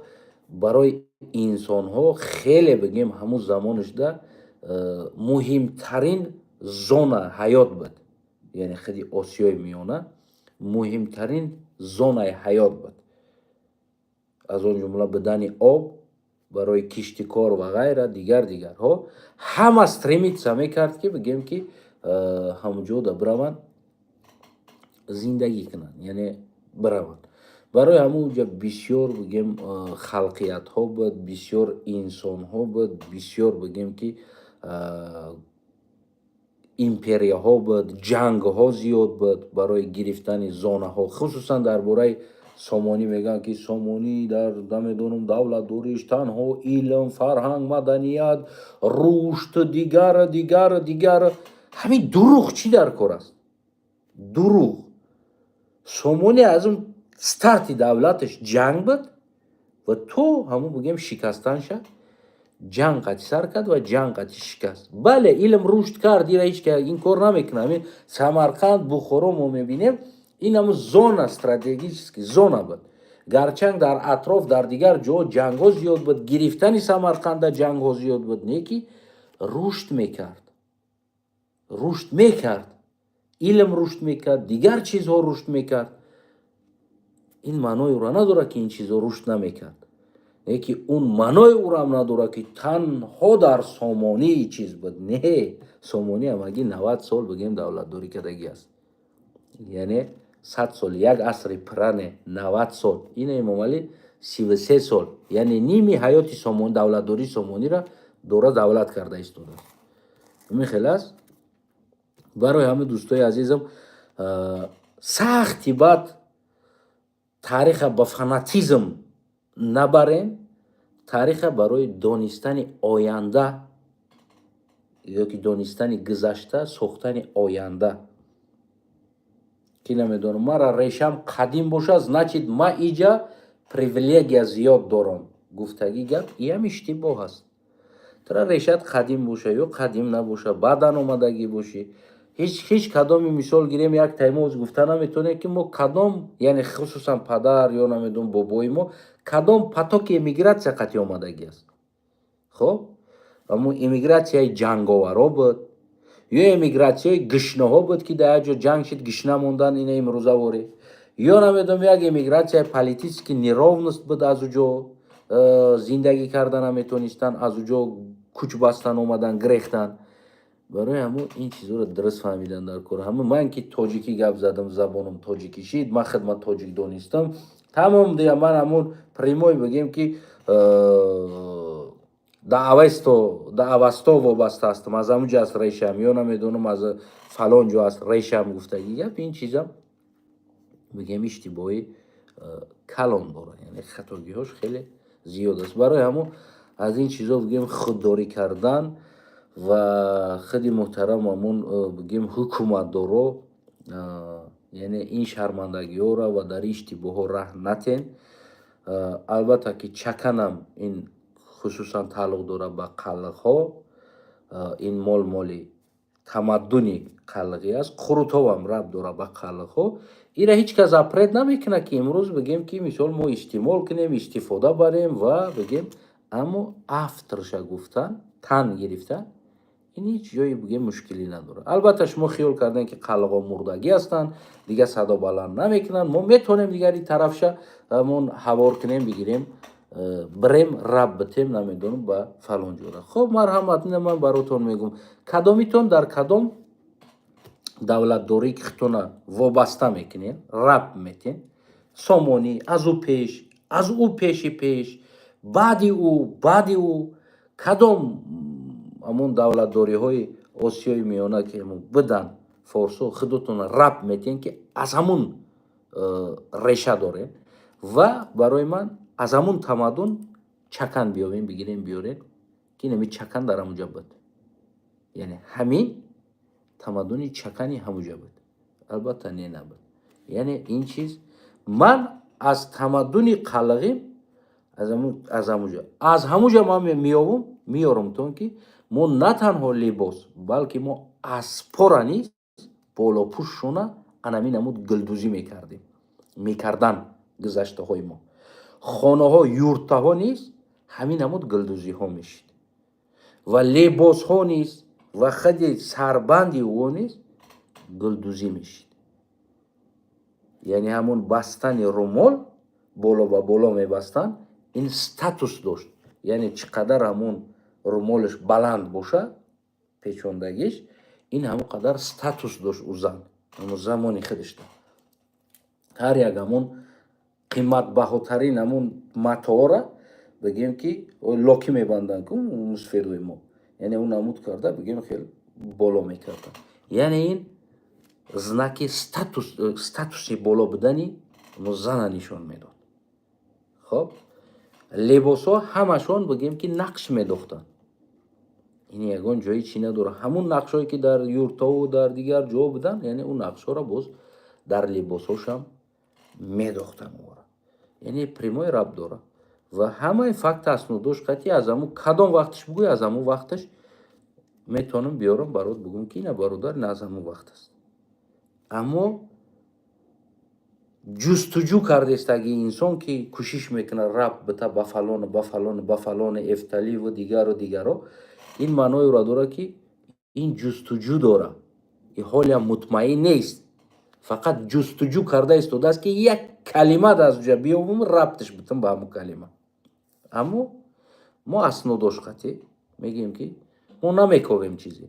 барои инсонҳо хеле, бигем, ҳамун замонашда муҳимтарин зона ҳаёт буд. Яъне худи Осиёи Миёна муҳимтарин зонаи ҳаёт буд, аз он ҷумла будани об барои киштикор ва ғайра, дигар дигарҳо. Ҳама стремиться мекард, ки, бигем, ки ҳамун ҷода бираванд, зиндагӣ кунанд, яъне бираванд. Барои ҳамун ҷа бисёр, бигем, халқиятҳо буд, бисёр инсонҳо буд, бисёр, бигем, ки империяҳо буд, ҷангҳо зиёд буд барои гирифтани зонаҳо. Хусусан дар бораи Сомонӣ мегӯянд, ки Сомонӣ дар, намедонам, давлатдориш танҳо илм, фарҳанг, маданият, рушд, дигар, дигар, дигар. Ҳамин дурӯғ чӣ дар кор аст? Дурӯғ. Сомонӣ аз он старти давлаташ ҷанг буд ва то ҳамун, бигем, шикастанша ҷанг қатъи сар кард ва ҷанг қатъи шикаст. Бале, илм рушд кард, ира ҳеҷ ка ин кор намекунад. Ҳамин Самарқанд, Бухоро мо мебинем, ин ҳамун зона, стратегический зона буд. Гарчанд дар атроф, дар дигар ҷо ҷангҳо зиёд буд, гирифтани Самарқанда ҷангҳо зиёд буд, не ки рушд мекард, рушд мекард, илм рушд мекард, дигар чизҳо рушд мекард. Ин маънои ӯро надорад, ки ин чизҳо рушд намекард, не ки он маънои ӯрам надорад, ки танҳо дар Сомонии чиз буд. Не, Сомонӣ ҳамагӣ 90 сол, бигем, давлатдорӣ кардагӣ аст, яъне 100 сол, як асри пурра, не, 90 сол. Ина Эмомалӣ 33 сол, яъне ними ҳаёти Сомон, давлатдории Сомониро дора, давлат карда истодааст. Ҳамин хел аст. Барои ҳамин, дӯстои азизам, сахти бад таъриха ба фанатизм набарем. Таъриха барои донистани оянда ёки донистани гузашта, сохтани оянда. Ки намедонам, мара решам қадим бошад, значит, ма иҷа привилегия зиёд дорам гуфтагӣ гап иам иштибоҳ аст. Тара решат қадим боша ё қадим набоша, баъдан омадагӣ бошӣ, ҳеҷ кадоми, мисол гирем, як таймоз гуфта наметавонем, ки мо кадом, яъне хусусан падар ё намедонам, бобои мо кадом потоки эмигратсия қатъи омадагӣ аст. Хоб, ҳамун эмигратсияи ҷанговаро буд ё эмигратсияи гишнаҳо буд, ки дар як ҷо ҷанг шид, гишна мондан, ина имрӯза ворӣ, ё намедонам, як эмигратсияи политический неровность буд, аз уҷо зиндагӣ карда наметонистанд, аз уҷо кӯч бастан, омадан, гирехтан. Барои ҳамун ин чизҳоро дуруст фаҳмидан дар кор. Ҳамун ман ки тоҷикӣ гап задам, забонам тоҷикӣ шид, ман хидмат тоҷик донистам, тамом дия. Ман ҳамун прямой, бигем, ки да Авесто вобаста ҳастам, аз ҳамун ҷо аст решам, ё намедонам, аз фалон ҷо аст решам гуфтагӣ гап, ин чизам, бигем, иштибоҳи калон дорад, яъне хатогиҳош хеле зиёд аст. Барои ҳамун аз ин чизҳо, бигем, худдорӣ кардан ва худи муҳтарам ҳамун, бигем, ҳукуматдоро, яъне ин шармандагиҳоро ва дар иштибоҳҳо раҳ натен. Албатта ки чаканам ин хусусан тааллуқ дорад ба қалиқҳо. Ин мол моли тамаддуни қалиқӣ аст. Қурутобам рабт дорад ба қалиқҳо. Ира ҳеҷ кас запрет намекунад, ки имрӯз, бигем, ки мисол мо истеъмол кунем, истифода барем ва бигем, аммо авторша гуфтан, тан гирифтан, ин ҳеҷ ҷое, бигем, мушкилӣ надорад. Албатта, шумо хиёл кардем, ки қалиқҳо мурдагӣ ҳастанд, дигар садо баланд намекунанд. Мо метавонем дигари тарафша ҳамон ҳавор кунем, бигирем, бирем, раб битем, намедонам, ба фалон ҷора. Хоб, марҳамат, ина ман баротон мегӯм, кадомитон дар кадом давлатдорӣ ки худтона вобаста мекунед, раб метен, Сомонӣ, аз ӯ пеш, аз ӯ пеши пеш, баъди ӯ, баъди ӯ, кадом ҳамон давлатдориҳои Осиёи Миёна, ки бидан форсо, худотона раб метиҳен, ки аз ҳамун реша дорем, ва барои ман аз ҳамун тамаддун чакан биёвем, бигирем, биёрем, ки инами чакан дар ҳамунҷа буд, яъне ҳамин тамаддуни чакани ҳамуҷа буд. Албатта, не, набуд. Яъне ин чиз ман аз тамаддуни қалғим, аз ҳамуҷа, аз ҳамуҷа ман меёвум, меёрам тон, ки мо на танҳо либос, балки мо аспора низ болопӯшшона анамин намуд гулдӯзӣ мекардем, мекардан гузаштаҳои мо. Хонаҳо, юртаҳо низ ҳамин намуд гулдӯзиҳо мешид ва либосҳо низ ва худи сарбанди ӯ низ гулдӯзӣ мешид. Яъне ҳамон бастани румол, боло ба боло мебастанд, ин статус дошт. Яъне чӣ қадар ҳамон румолаш баланд бошад, печондагиш, ин ҳамон қадар статус дошт ӯ зан ҳамон замони худашда. Ҳар як ҳамон қиматбаҳотарин ҳамон матоора, бигем, ки локи мебанданд ку мусфедои мо, яъне ӯ намуд карда, бигем, хел боло мекарданд. Яъне ин знаки статус, статуси боло будани зана нишон медод. Хоб, либосҳо ҳамашон, бигем, ки нақш медохтанд. Ин ягон ҷои чӣ надорад. Ҳамун нақшҳое, ки дар юртову дар дигар ҷо буданд, яъне ӯ нақшҳоро боз дар либосҳошам медохтанд ора. Яъне прямой рабт дорад ва ҳамаи факт аснодош қатъи. Аз ҳамун кадом вақташ бугӯй, аз ҳамун вақташ метавонам биёрам, барот бугӯм, ки ина, бародар, ина аз ҳамун вақт аст. Аммо ҷустуҷӯ кардестаги инсон, ки кӯшиш мекунад рабт бита ба фалону ба фалону ба фалону эфталиву дигару дигаро, ин маъноеро дорад, ки ин ҷустуҷӯ дорад и ҳолиам мутмаин нест, фақат ҷустуҷӯ карда истодааст, ки як калима аз ҷа биёбум, рабташ битам ба ҳамун калима. Аммо мо аснодош қатъӣ мегӯем, ки мо намековем чизе,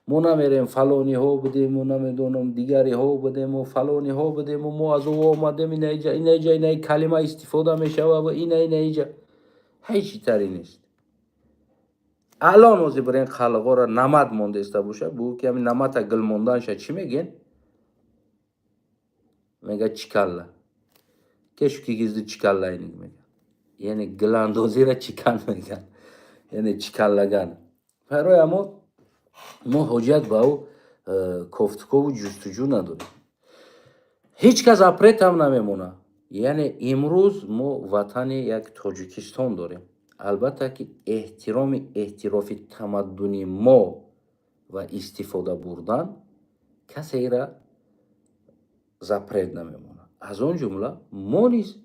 мо намерем, фалониҳо будему, намедонам, дигариҳо будему, фалониҳо будему, мо аз ӯ омадем, инаиҷа, инаиҷа, инаи калима истифода мешава ва ина, инаиҷа ҳеҷ таре нест. Алон ози бирен, қалғора намад мондаиста боша, бугӯ, ки ҳамин намата гил монданша чӣ мегӯен? Мега: «Чикалла кешу кигизди чикаллайник», мега. Яъне гиландозира чикан меган, яъне чикаллаган. Барои ҳамо мо ҳоҷат ба ӯ кофтукову ҷустуҷӯ надорем. Ҳеҷ кас запрет ам намемонад. Яъне имрӯз мо ватани як Тоҷикистон дорем. Албатта ки эҳтироми эътирофи тамаддуни мо ва истифода бурдан касеро запрет намемонад. Аз он ҷумла мо низ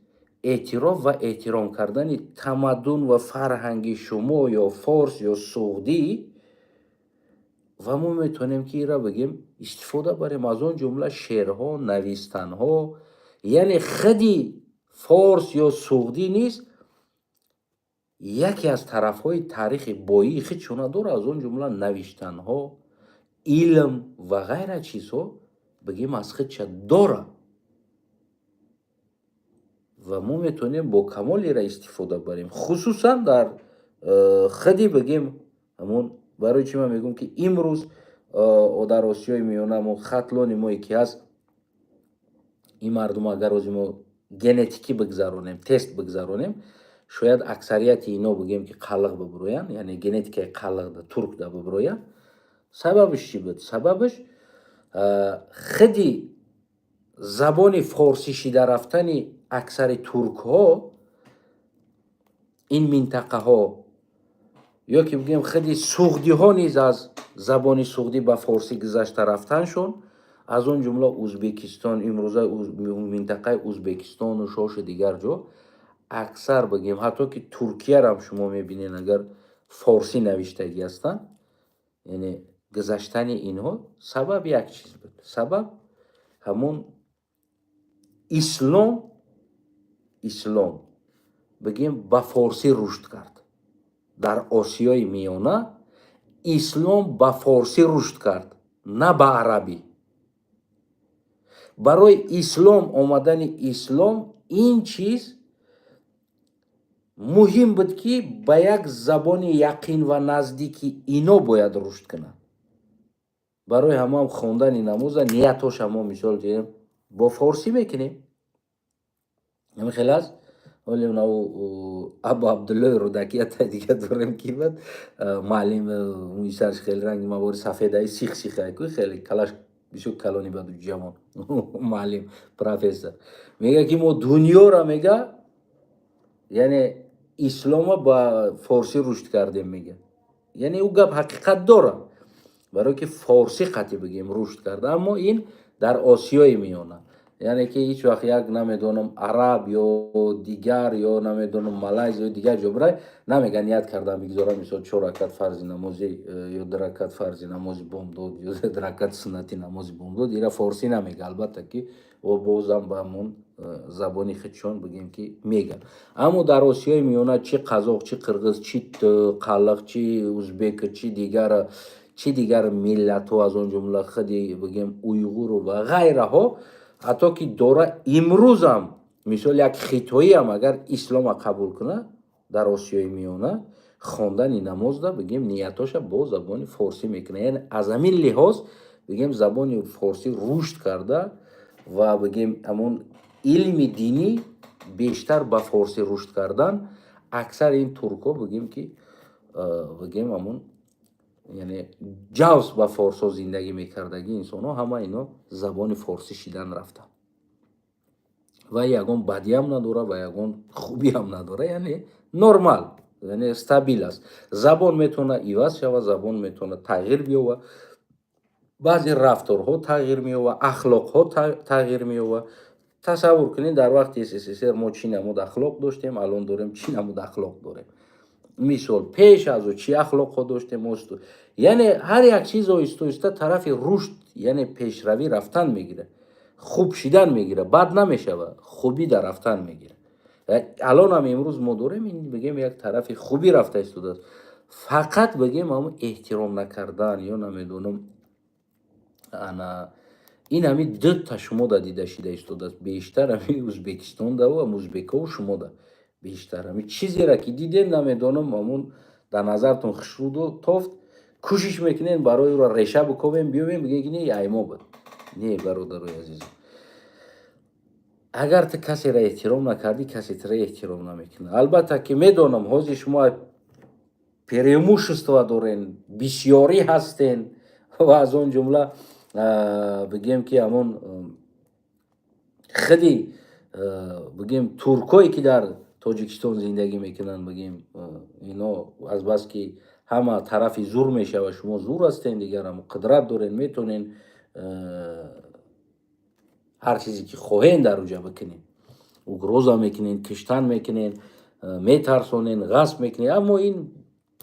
эътироф ва эҳтиром кардани тамаддун ва фарҳанги шумо ё форс ё суғдӣ, ва мо метавонем ки инро, бигем, истифода барем, аз он ҷумла шеърҳо, навистанҳо. Яъне худи форс ё суғдӣ низ яке аз тарафҳои таърихи боии худшона дорад, аз он ҷумла навиштанҳо, илм ва ғайра чизҳо, бигем, аз худша дорад ва мо метавонем бо камол ира истифода барем, хусусан дар худи, бигем, ҳамон. Барои чӣ ман мегӯям, ки имрӯз дар Осиёи Миёна мо, Хатлони мое ки ҳаст, ин мардум, агар ози мо генетикӣ бигзаронем, тест бигзаронем, шояд аксарияти ино, бигем, ки қалиқ бибироянд, яъне генетикаи қалиқ туркда бибироянд. Сабабаш чӣ буд? Сабабаш худи забони форсӣ шида рафтани аксари туркҳо ин минтақаҳо, ё ки бигӯем, худи суғдиҳо низ аз забони суғдӣ ба форсӣ гузашта рафтаншон, аз он ҷумла Узбекистон, имрӯза минтақаи Узбекистону Шошу дигар ҷо аксар, бигем, ҳатто ки Туркиярам шумо мебинед, агар форсӣ навиштагӣ ҳастанд. Яъне гузаштани инҳо сабаб як чиз буд. Сабаб ҳамон ислом. Ислом, бигем, ба форсӣ рушд кард дар Осиёи Миёна. Ислом ба форсӣ рушд кард, на ба арабӣ. Барои ислом омадани ислом ин чиз муҳим буд, ки ба як забони яқин ва наздики ино бояд рушд кунад. Барои ҳамаам хондани намоза ниятоша мо, мисол дидем, бо форсӣ мекунем. Ҳамин хел аст. Оле Абу Абдуллои Рудакията дига дорем, ки бад муаллим, мӯи сарш хеле ранги мавори сафедаи сих сихай ку, хеле калаш бисёр калони баду ҷавон муаллим, профессор, мега, ки мо дунёра, мега, яъне ислома ба форсӣ рушд кардем, мега. Яъне ӯ гап ҳақиқат дорад, барое ки форсӣ қатъи, бигем, рушд карда. Аммо ин дар Осиёи Миёна, яъне ки ҳеҷ вақт як, намедонам, араб ё дигар, ё намедонам, малайзия ё дигар ҷо бирай, намега, ният кардам бигзорам, мисол, чор ракат фарзи намози ё ду ракат фарзи намози бомдод ё ду ракат суннати намози бомдод, ира форсӣ намега. Албатта ки бозам ба ҳамон забони худшон, бигем, ки меган. Аммо дар Осиёи Миёна чи қазоқ, чи қирғиз, чи қалиқ, чи узбек, чи дигар, чи дигар миллатҳо, аз он ҷумла худи, бигем, уйғуру ва ғайраҳо, ҳатто ки дора имрӯзам, мисол, як хитоиам агар ислома қабул кунад, дар Осиёи Миёна хондани намозда, бигем, ниятоша бо забони форсӣ мекунад. Яъне аз ҳамин лиҳоз, бигем, забони форсӣ рушд карда ва, бигем, ҳамон илми динӣ бештар ба форсӣ рушд кардан. Аксари ин туркҳо, бигем, ки, бигем, ҳамон, яъне ҷавз ба форсҳо зиндагӣ мекардагӣ инсонҳо, ҳама ино забони форсӣ шидан рафтанд ва ягон бадиам надорад ва ягон хубиам надорад. Яъне нормал, яъне стабил аст. Забон метавонад иваз шавад, забон метавонад тағйир биёбад, баъзе рафторҳо тағйир меёбад, ахлоқҳо тағйир меёбад. Тасаввур кунед, дар вақти СССР мо чӣ намуд ахлоқ доштем, алон дорем чӣ намуд ахлоқ дорем. Мисол, пеш аз ӯ чӣ ахлоқҳо доштем. Яъне ҳар як чиз оҳиста оҳиста тарафи рушд, яъне пешравӣ рафтан мегирад, хуб шидан мегирад, бад намешавад, хубӣ дар рафтан мегирад. Алонам имрӯз мо дорем, ин, бигем, як тарафи хубӣ рафта истодааст. Фақат, бигем, ҳамн эҳтиром накардан ё намедонам, ана ин ҳами дута шумода дида шида истодааст бештар, ҳами Узбекистондаву ам узбекову шумода бештар. Ҳами чизеро ки дидем, намедонам, ҳамун дар назартон хушруду тофт, кӯшиш мекунем барои ӯро реша бикобем, биёбем, бигем, ки не, аймо буд. Не, бародарои азизам, агар ту касеро эҳтиром накардӣ, касе туро эҳтиром намекунад. Албатта ки медонам, ҳозир шумо преимущество дорен, бисёрӣ ҳастен ва аз он ҷумла, бигем, ки ҳамон худи, бигем, туркое ки дар Тоҷикистон зиндагӣ мекунанд, бигем, ино азбаски ҳама тарафи зур мешава, шумо зур ҳастен, дигарам қудрат дорен, метонен ҳар чизе ки хоҳен дар уҷа бикунед, угроза мекунен, киштан мекунен, метарсонен, ғасб мекунен, аммо ин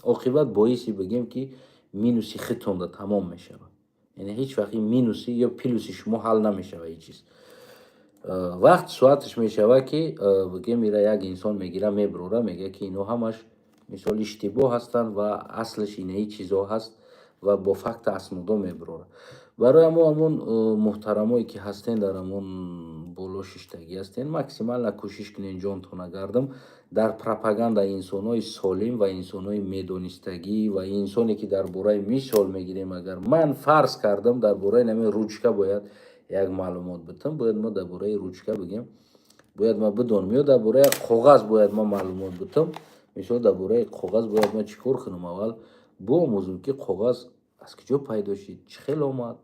оқибат боиси, бигем, ки минуси худтонда тамом мешавад. Яъне ҳеҷ вақт ин минуси ё плюси шумо ҳал намешавад. Ҳеҷ чиз вақт соаташ мешавад, ки, бигем, ира як инсон мегира, мебурора, мегӯяд, ки ино ҳамаш, мисол, иштибоҳ ҳастанд ва аслаш инаи чизҳо ҳаст ва бо факта аснодо мебурора. Барои ҳамо ҳамон муҳтарамое, ки ҳастен, дар ҳамон боло шиштагӣ ҳастен, максимально кӯшиш кунен, ҷонтона гардам, дар пропаганда инсонҳои солим ва инсонҳои медонистагӣ ва инсоне, ки дар бораи, мисол мегирем, агар ман фарз кардам, дар бораи нами ручка бояд як маълумот битам, бояд мо дар бораи ручка, бигем, бояд ма бидонам, ё дар бораи коғаз бояд ма маълумот битам, мисол, дар бораи коғаз бояд ма чӣ кор кунам? Аввал биомӯзам, ки коғаз аз куҷо пайдо шид, чӣ хел омад,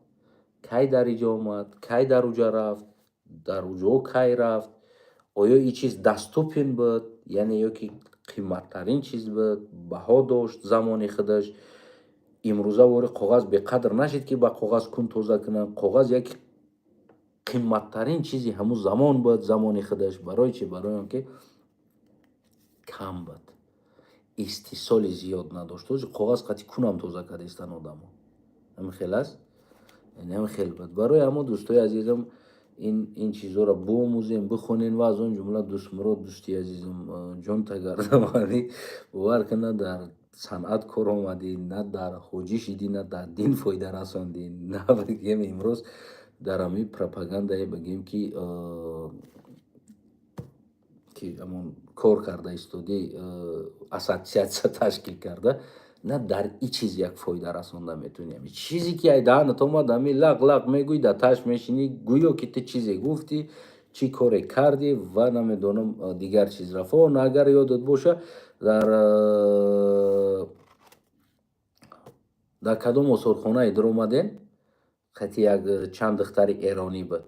кай дар иҷо омад, кай дар уҷа рафт, дар уҷо кай рафт, оё ин чиз доступен буд, яъне ё ки қиматтарин чиз буд, баҳо дошт замони худаш. Имрӯза вори коғаз беқадр нашид, ки ба коғаз кун тоза кунанд. Коғаз як қиматтарин чизи ҳамун замон буд, замони худаш. Барои чи? Барои он ки кам буд, истеҳсоли зиёд надошт. Ҳозир коғаз қати кунам тоза кардаистанд одамо. Ҳамин хел аст, яъне ҳамин хел буд. Барои ҳамо, дӯстои азизам, ин чизҳоро биомӯзем, бихонем. Ва аз он ҷумла Дӯстмурод, дӯсти азизам, ҷон тагардамани, бовар кун, на дар санъат кор омадӣ, на дар ҳоҷӣ шидӣ, на дар дин фоида расондӣ, на, бигем, имрӯз дар ҳамин пропагандае, бигем, ки ҳамон кор карда истодӣ, ассотсиатсия ташкил карда, на дар и чиз як фоида расонда метавонӣ. Ҳами чизе ки ай даҳанат омад, ҳами лақ лақ мегӯӣ, дар таш мешинӣ, гӯё ки ту чизе гуфтӣ, чӣ коре кардӣ ва намедонам, дигар чиз рафт. Он агар ёдат боша, дар кадом осорхонае дуромадем, қати як чанд духтари эронӣ буд.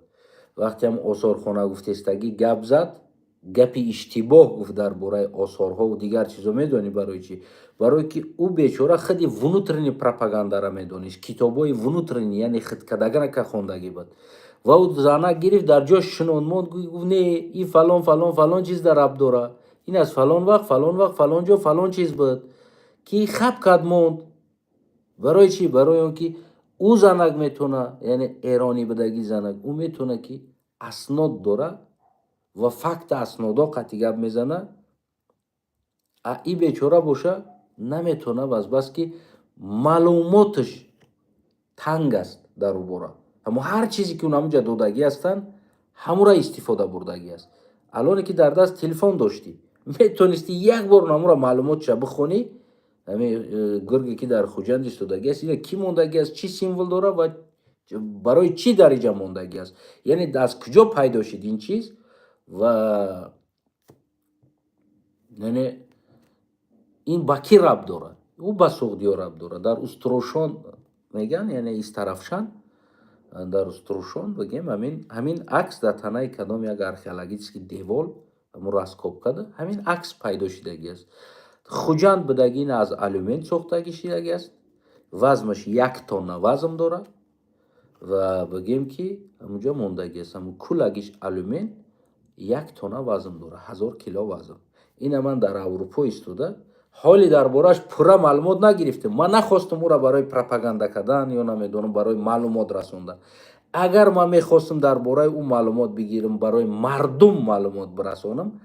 Вақте ҳам осорхона гуфтестагӣ гап зад, гапи иштибоҳ гуфт дар бораи осорҳову дигар чизо. Медонӣ барои чӣ? Барое ки ӯ бечора худи внутренний пропагандара медонист, китобҳои внутренний, яъне худкадагарака хондагӣ буд. Ва ӯ занак гирифт, дар ҷош шинонд, монд, гуфт: «Не, и фалон, фалон, фалон чиз дар рабт дора, ин аз фалон вақт, фалон вақт, фалон ҷо, фалон чиз буд», ки хаб кард, монд. Барои чӣ? Барои он ки ӯ занак метавона, яъне эронӣ будагӣ занак, ӯ метавона, ки аснод дора ва факта аснодо қатъи гап мезана. А и бечора боша, наметавона, азбаски маълумоташ танг аст дар ӯ бора. Ҳамо ҳар чизе, ки ҳамунҷа додагӣ ҳастанд, ҳамура истифода бурдагӣ аст. Алоне ки дар даст телефон доштӣ, метавонистӣ як бор ҳамура маълумотша бихонӣ. Ҳами гурге, ки дар Хуҷанд истодагӣ аст, ина кӣ мондагӣ аст, чӣ символ дора ва барои чӣ дар иҷа мондагӣ аст, яъне аз куҷо пайдо шуд ин чиз ва яъне ин ба кӣ рабт дорад? Ӯ ба суғдиё рабт дорад. Дар Устурушон мегӯянд, яъне Истарафшан, дар Устурушон, бигем, ҳамин акс дар танаи кадом як археологический девол, ҳамун раскопкада ҳамин акс пайдо шудагӣ аст. Хуҷанд будагӣ, ин аз алюмин сохтагӣ шудагӣ аст, вазнаш 1 тонна вазн дорад ва, бигем, ки ҳамунҷо мондагӣ аст. Ҳамун кулагиш алюмин, 1 тонна вазн дорад, 1000 кило вазн. Ина ман дар Аврупо истода, ҳоли дар борааш пурра маълумот нагирифтем. Ман нахостам ӯра барои пропаганда кардан ё, намедонам, барои маълумот расондан. Агар ман мехостам дар бораи ӯ маълумот бигирам, барои мардум маълумот бирасонам,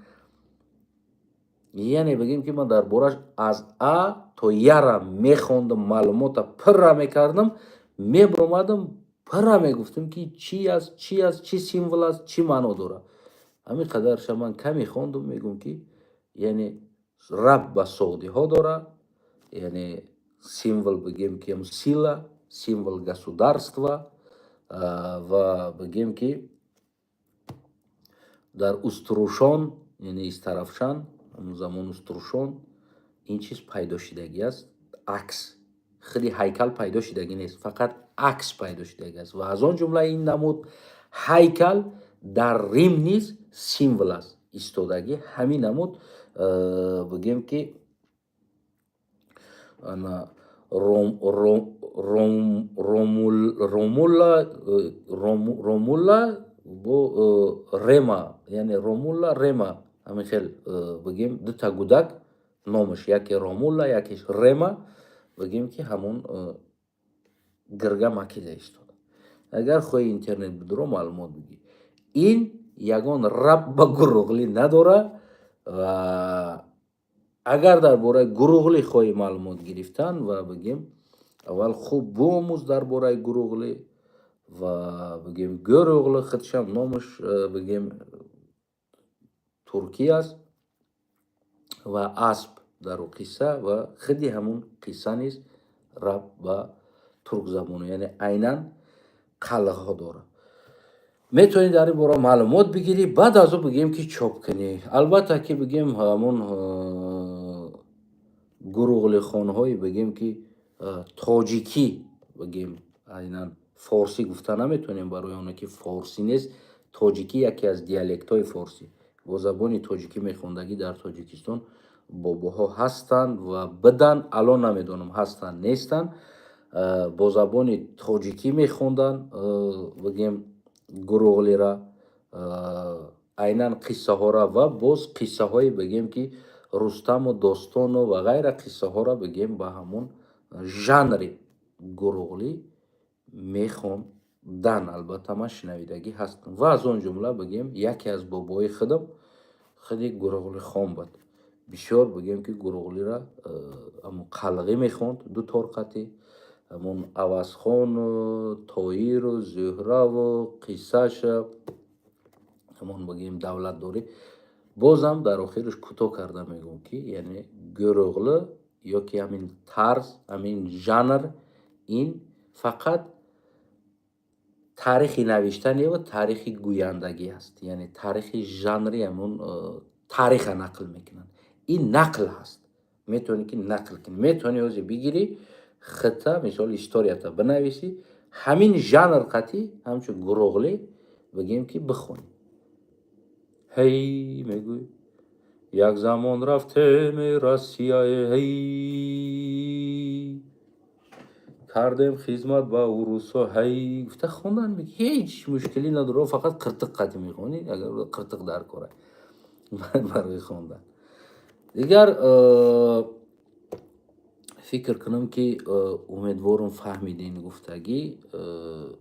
яъне, бигем, ки ман дар борааш аз а то яра мехондам, маълумота пурра мекардам, мебиромадам, пурра мегуфтам, ки чӣ аст, чӣ аст, чӣ символ аст, чӣ маъно дорад. Ҳамин қадарша ман каме хондум, мегӯм, ки яъне рабт ба суғдиҳо дорад, яъне символ, бигем, ки сила, символ государства ва, бигем, ки дар Устурушон, яъне Истарафшан, ҳамун замон Устурушон, ин чиз пайдо шудагӣ аст. Акс, худи ҳайкал пайдо шудагӣ нест, фақат акс пайдо шудагӣ аст. Ва аз он ҷумла ин намуд ҳайкал дар Рим низ символ аст. Истодагӣ ҳамин намуд, бигем ки ана Ромулла бо Рема, яъне Ромулла, Рема, ҳамин хел, бигем, дута гудак номаш, яке Ромулла, якеш Рема, бигем ки ҳамон гирга макида истода. Агар хоҳӣ, интернет бидуро, маълумот бигир. Ин ягон рабт ба Гуруғлӣ надора. Ва агар дар бораи Гуруғлӣ хоҳӣ маълумот гирифтан, ва бигем, аввал хуб биомӯз дар бораи Гуруғлӣ. Ва бигем, Гӯрӯғлӣ худшам номаш, бигем, туркӣ аст ва асп дар ӯ қисса ва худи ҳамун қисса низ рабт ба туркзабону, яъне айнан қалғҳо дорад. Метавонӣ дар ин бора маълумот бигирӣ, баъд аз ӯ, бигем ки, чоп кунӣ. Албатта ки, бигем, ҳамун гуруғлихонҳое, бигем ки, тоҷикӣ, бигем, айнан форсӣ гуфта наметавонем, барои оне ки форсӣ нест, тоҷикӣ, яке аз диалектҳои форсӣ, бо забони тоҷикӣ мехондагӣ дар Тоҷикистон бобоҳо ҳастанд ва биданд, алон намедонам, ҳастанд, нестанд, бо забони тоҷикӣ мехонданд, бигем, Гуруғлира, айнан қиссаҳора ва боз қиссаҳое, бигем ки, Рустаму достону ва ғайра қиссаҳоро, бигем, ба ҳамон жанри Гуруғлӣ мехондан. Албатта, ман шунавидагӣ ҳастам ва аз он ҷумла, бигем, яке аз бобои худам худи Гуруғлихон буд. Бисёр, бигем ки, Гуруғлира ҳамон қалғӣ мехонд, ду торқатӣ, ҳамон Авазхону Тоиру Зуҳраву қиссаша, ҳамон, бигем, давлатдорӣ. Бозам дар охираш кӯтоҳ карда мегӯм, ки яъне Гӯрӯғлӣ ё ки ҳамин тарз, ҳамин жанр, ин фақат таърихи навиштане ва таърихи гӯяндагӣ аст, яъне таърихи жанри ҳамон таъриха нақл мекунанд. Ин нақл ҳаст, метавонӣ ки нақл кунӣ, метавонӣ ҳозир бигирӣ хита, мисол, историята бинависӣ, ҳамин жанр қатӣ, ҳамчун Гуруғлӣ, бигем ки, бихонӣ. Ҳей, мегӯй, як замон рафтем Россияе, ҳей, кардем хизмат ба урусо, ҳей, гуфта хондан ҳеҷ мушкилӣ надорад. Фақат қиртиқ қатӣ мехонӣ, агар қиртиқ дар кора барои хондан. Дигар фикр кунам ки, умедворам, фаҳмидем гуфтагӣ,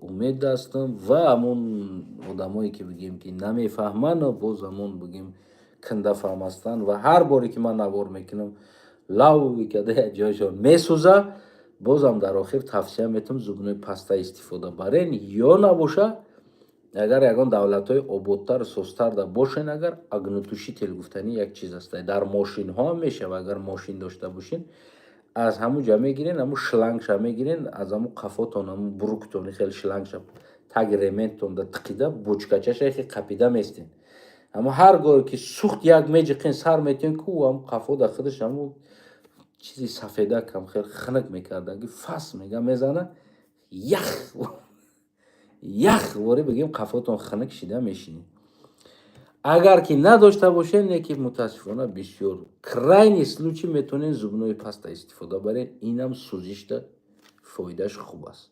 умед ҳастам. Ва ҳамон одамое ки, бигем ки, намефаҳманд, боз ҳамон, бигем, кундафаҳм ҳастанд ва ҳар боре ки ман навор мекунам, лав мекарда, як ҷойшон месӯза. Бозам дар охир тавсия метавам, зубной паста истифода барен ё набоша, агар ягон давлатҳои ободтару созтарда бошен, агар огнетушитель гуфтанӣ як чиз аст, дар мошинҳо мешава. Агар мошин дошта бошен, аз ҳамун ҷа мегирен, ҳамун шлангша мегирен, аз ҳамун қафотон, ҳамун бруктон, хеле шлангша таги рементонда тиқида, бочкачаша хе қапида местен. Аммо ҳар гоҳе ки сӯхт, як меҷиқен, сар метиҳен ку, ҳамун қафода худаш ҳамун чизи сафедакам хеле хунук мекардаги, фас мега, мезана, ях ях ворӣ, бигем, қафотон хунук шида мешинед. Агар ки надошта бошед, не ки, мутаассифона, бисёр крайний случай метавонед зубной паста истифода баред, инам сӯзишда фоидааш хуб аст.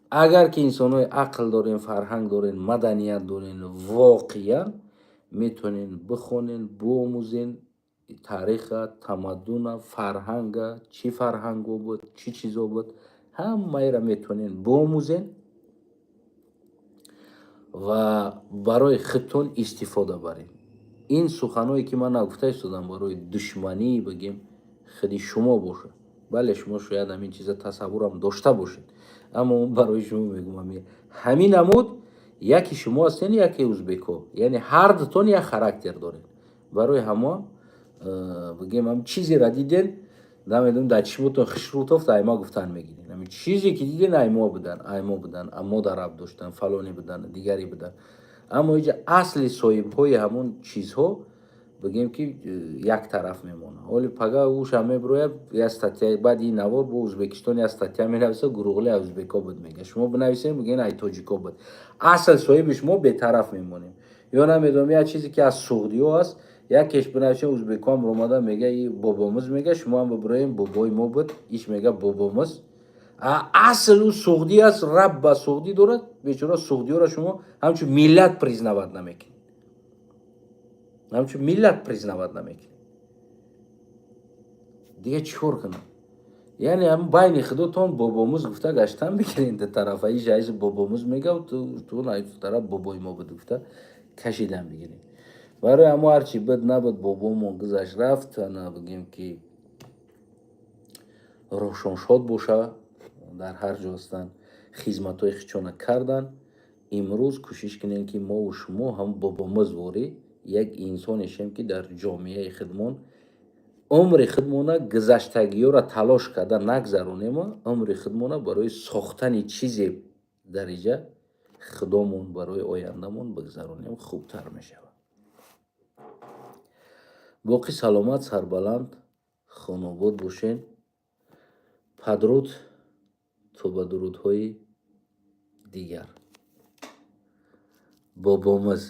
Агар ки инсонҳои ақл дорен, фарҳанг дорен, маданият дорен, воқеан метавонен бихонен, биомӯзен таъриха, тамаддуна, фарҳанга, чӣ фарҳанго буд, чӣ чизо буд, ҳамаеро метавонен биомӯзен ва барои худтон истифода баред. Ин суханҳое ки ман нагуфта истодам, барои душманӣ, бигем, худи шумо бошад. Бале, шумо шояд ҳамин чиза тасаввурам дошта бошед, аммо барои шумо мегӯям, ҳамин намуд яке шумо ҳастен, яке узбеко, яъне ҳар дутон як характер доред. Барои ҳамон, бигем, ҳам чизеро диден, намедонам, дар чишмотон хушрӯ тофт, айма гуфтан мегирен. Ҳамин чизе ки диден, аймо будан, аймо будан, мо дараб доштан, фалоне будан, дигаре будан. Аммо иҷа асли соҳибҳои ҳамон чизҳо, бигем ки, як тараф мемонад. Ҳоли пага ӯша мебирояд як статья, баъди ин навор бо Ӯзбекистон як статья менависа, Гуруғли аз узбеко буд, мега. Шумо бинависем, бигӯен, ай тоҷико буд. Асл соҳиби шумо бетараф мемонем. Ё намедонам, як чизе, ки аз суғдиҳо аст, якеш бинависем, узбекҳоам омада мега: «И бобомиз», мега, «шумоам бибироем, бобои мо буд». Иш мега: «Бобомиз». Асл ӯ суғдӣ аст, раб ба суғдӣ дорад. Бечора суғдиёро шумо ҳамчун миллат признавать намекунед, ҳамчун миллат признавать намекунед. Дига чӣ кор кунам? Яъне ҳам байни худотон бобомуз гуфта гаштан бигирен. Ду тарафа иш айзи бобомуз мега, ту тараф бобои мо буд гуфта кашидан бигирем. Барои ҳамо ҳарчи буд набуд, бобомон гузашт, рафт. Ана бигем, ки рӯҳшон шод боша, дар ҳар ҷо ҳастанд, хизматҳои хичона кардан. Имрӯз кӯшиш кунем, ки мову шумо ҳам бобомузворӣ як инсоне шем, ки дар ҷомеаи худмон умри худмона гузаштагиёро талош карда нагзаронему, умри худмона барои сохтани чизе дариҷа худомон, барои ояндамон бигзаронем, хубтар мешавад. Боқӣ саломат, сарбаланд, хонобод бошен. Падруд, то ба дурудҳои дигар. Бобомиз.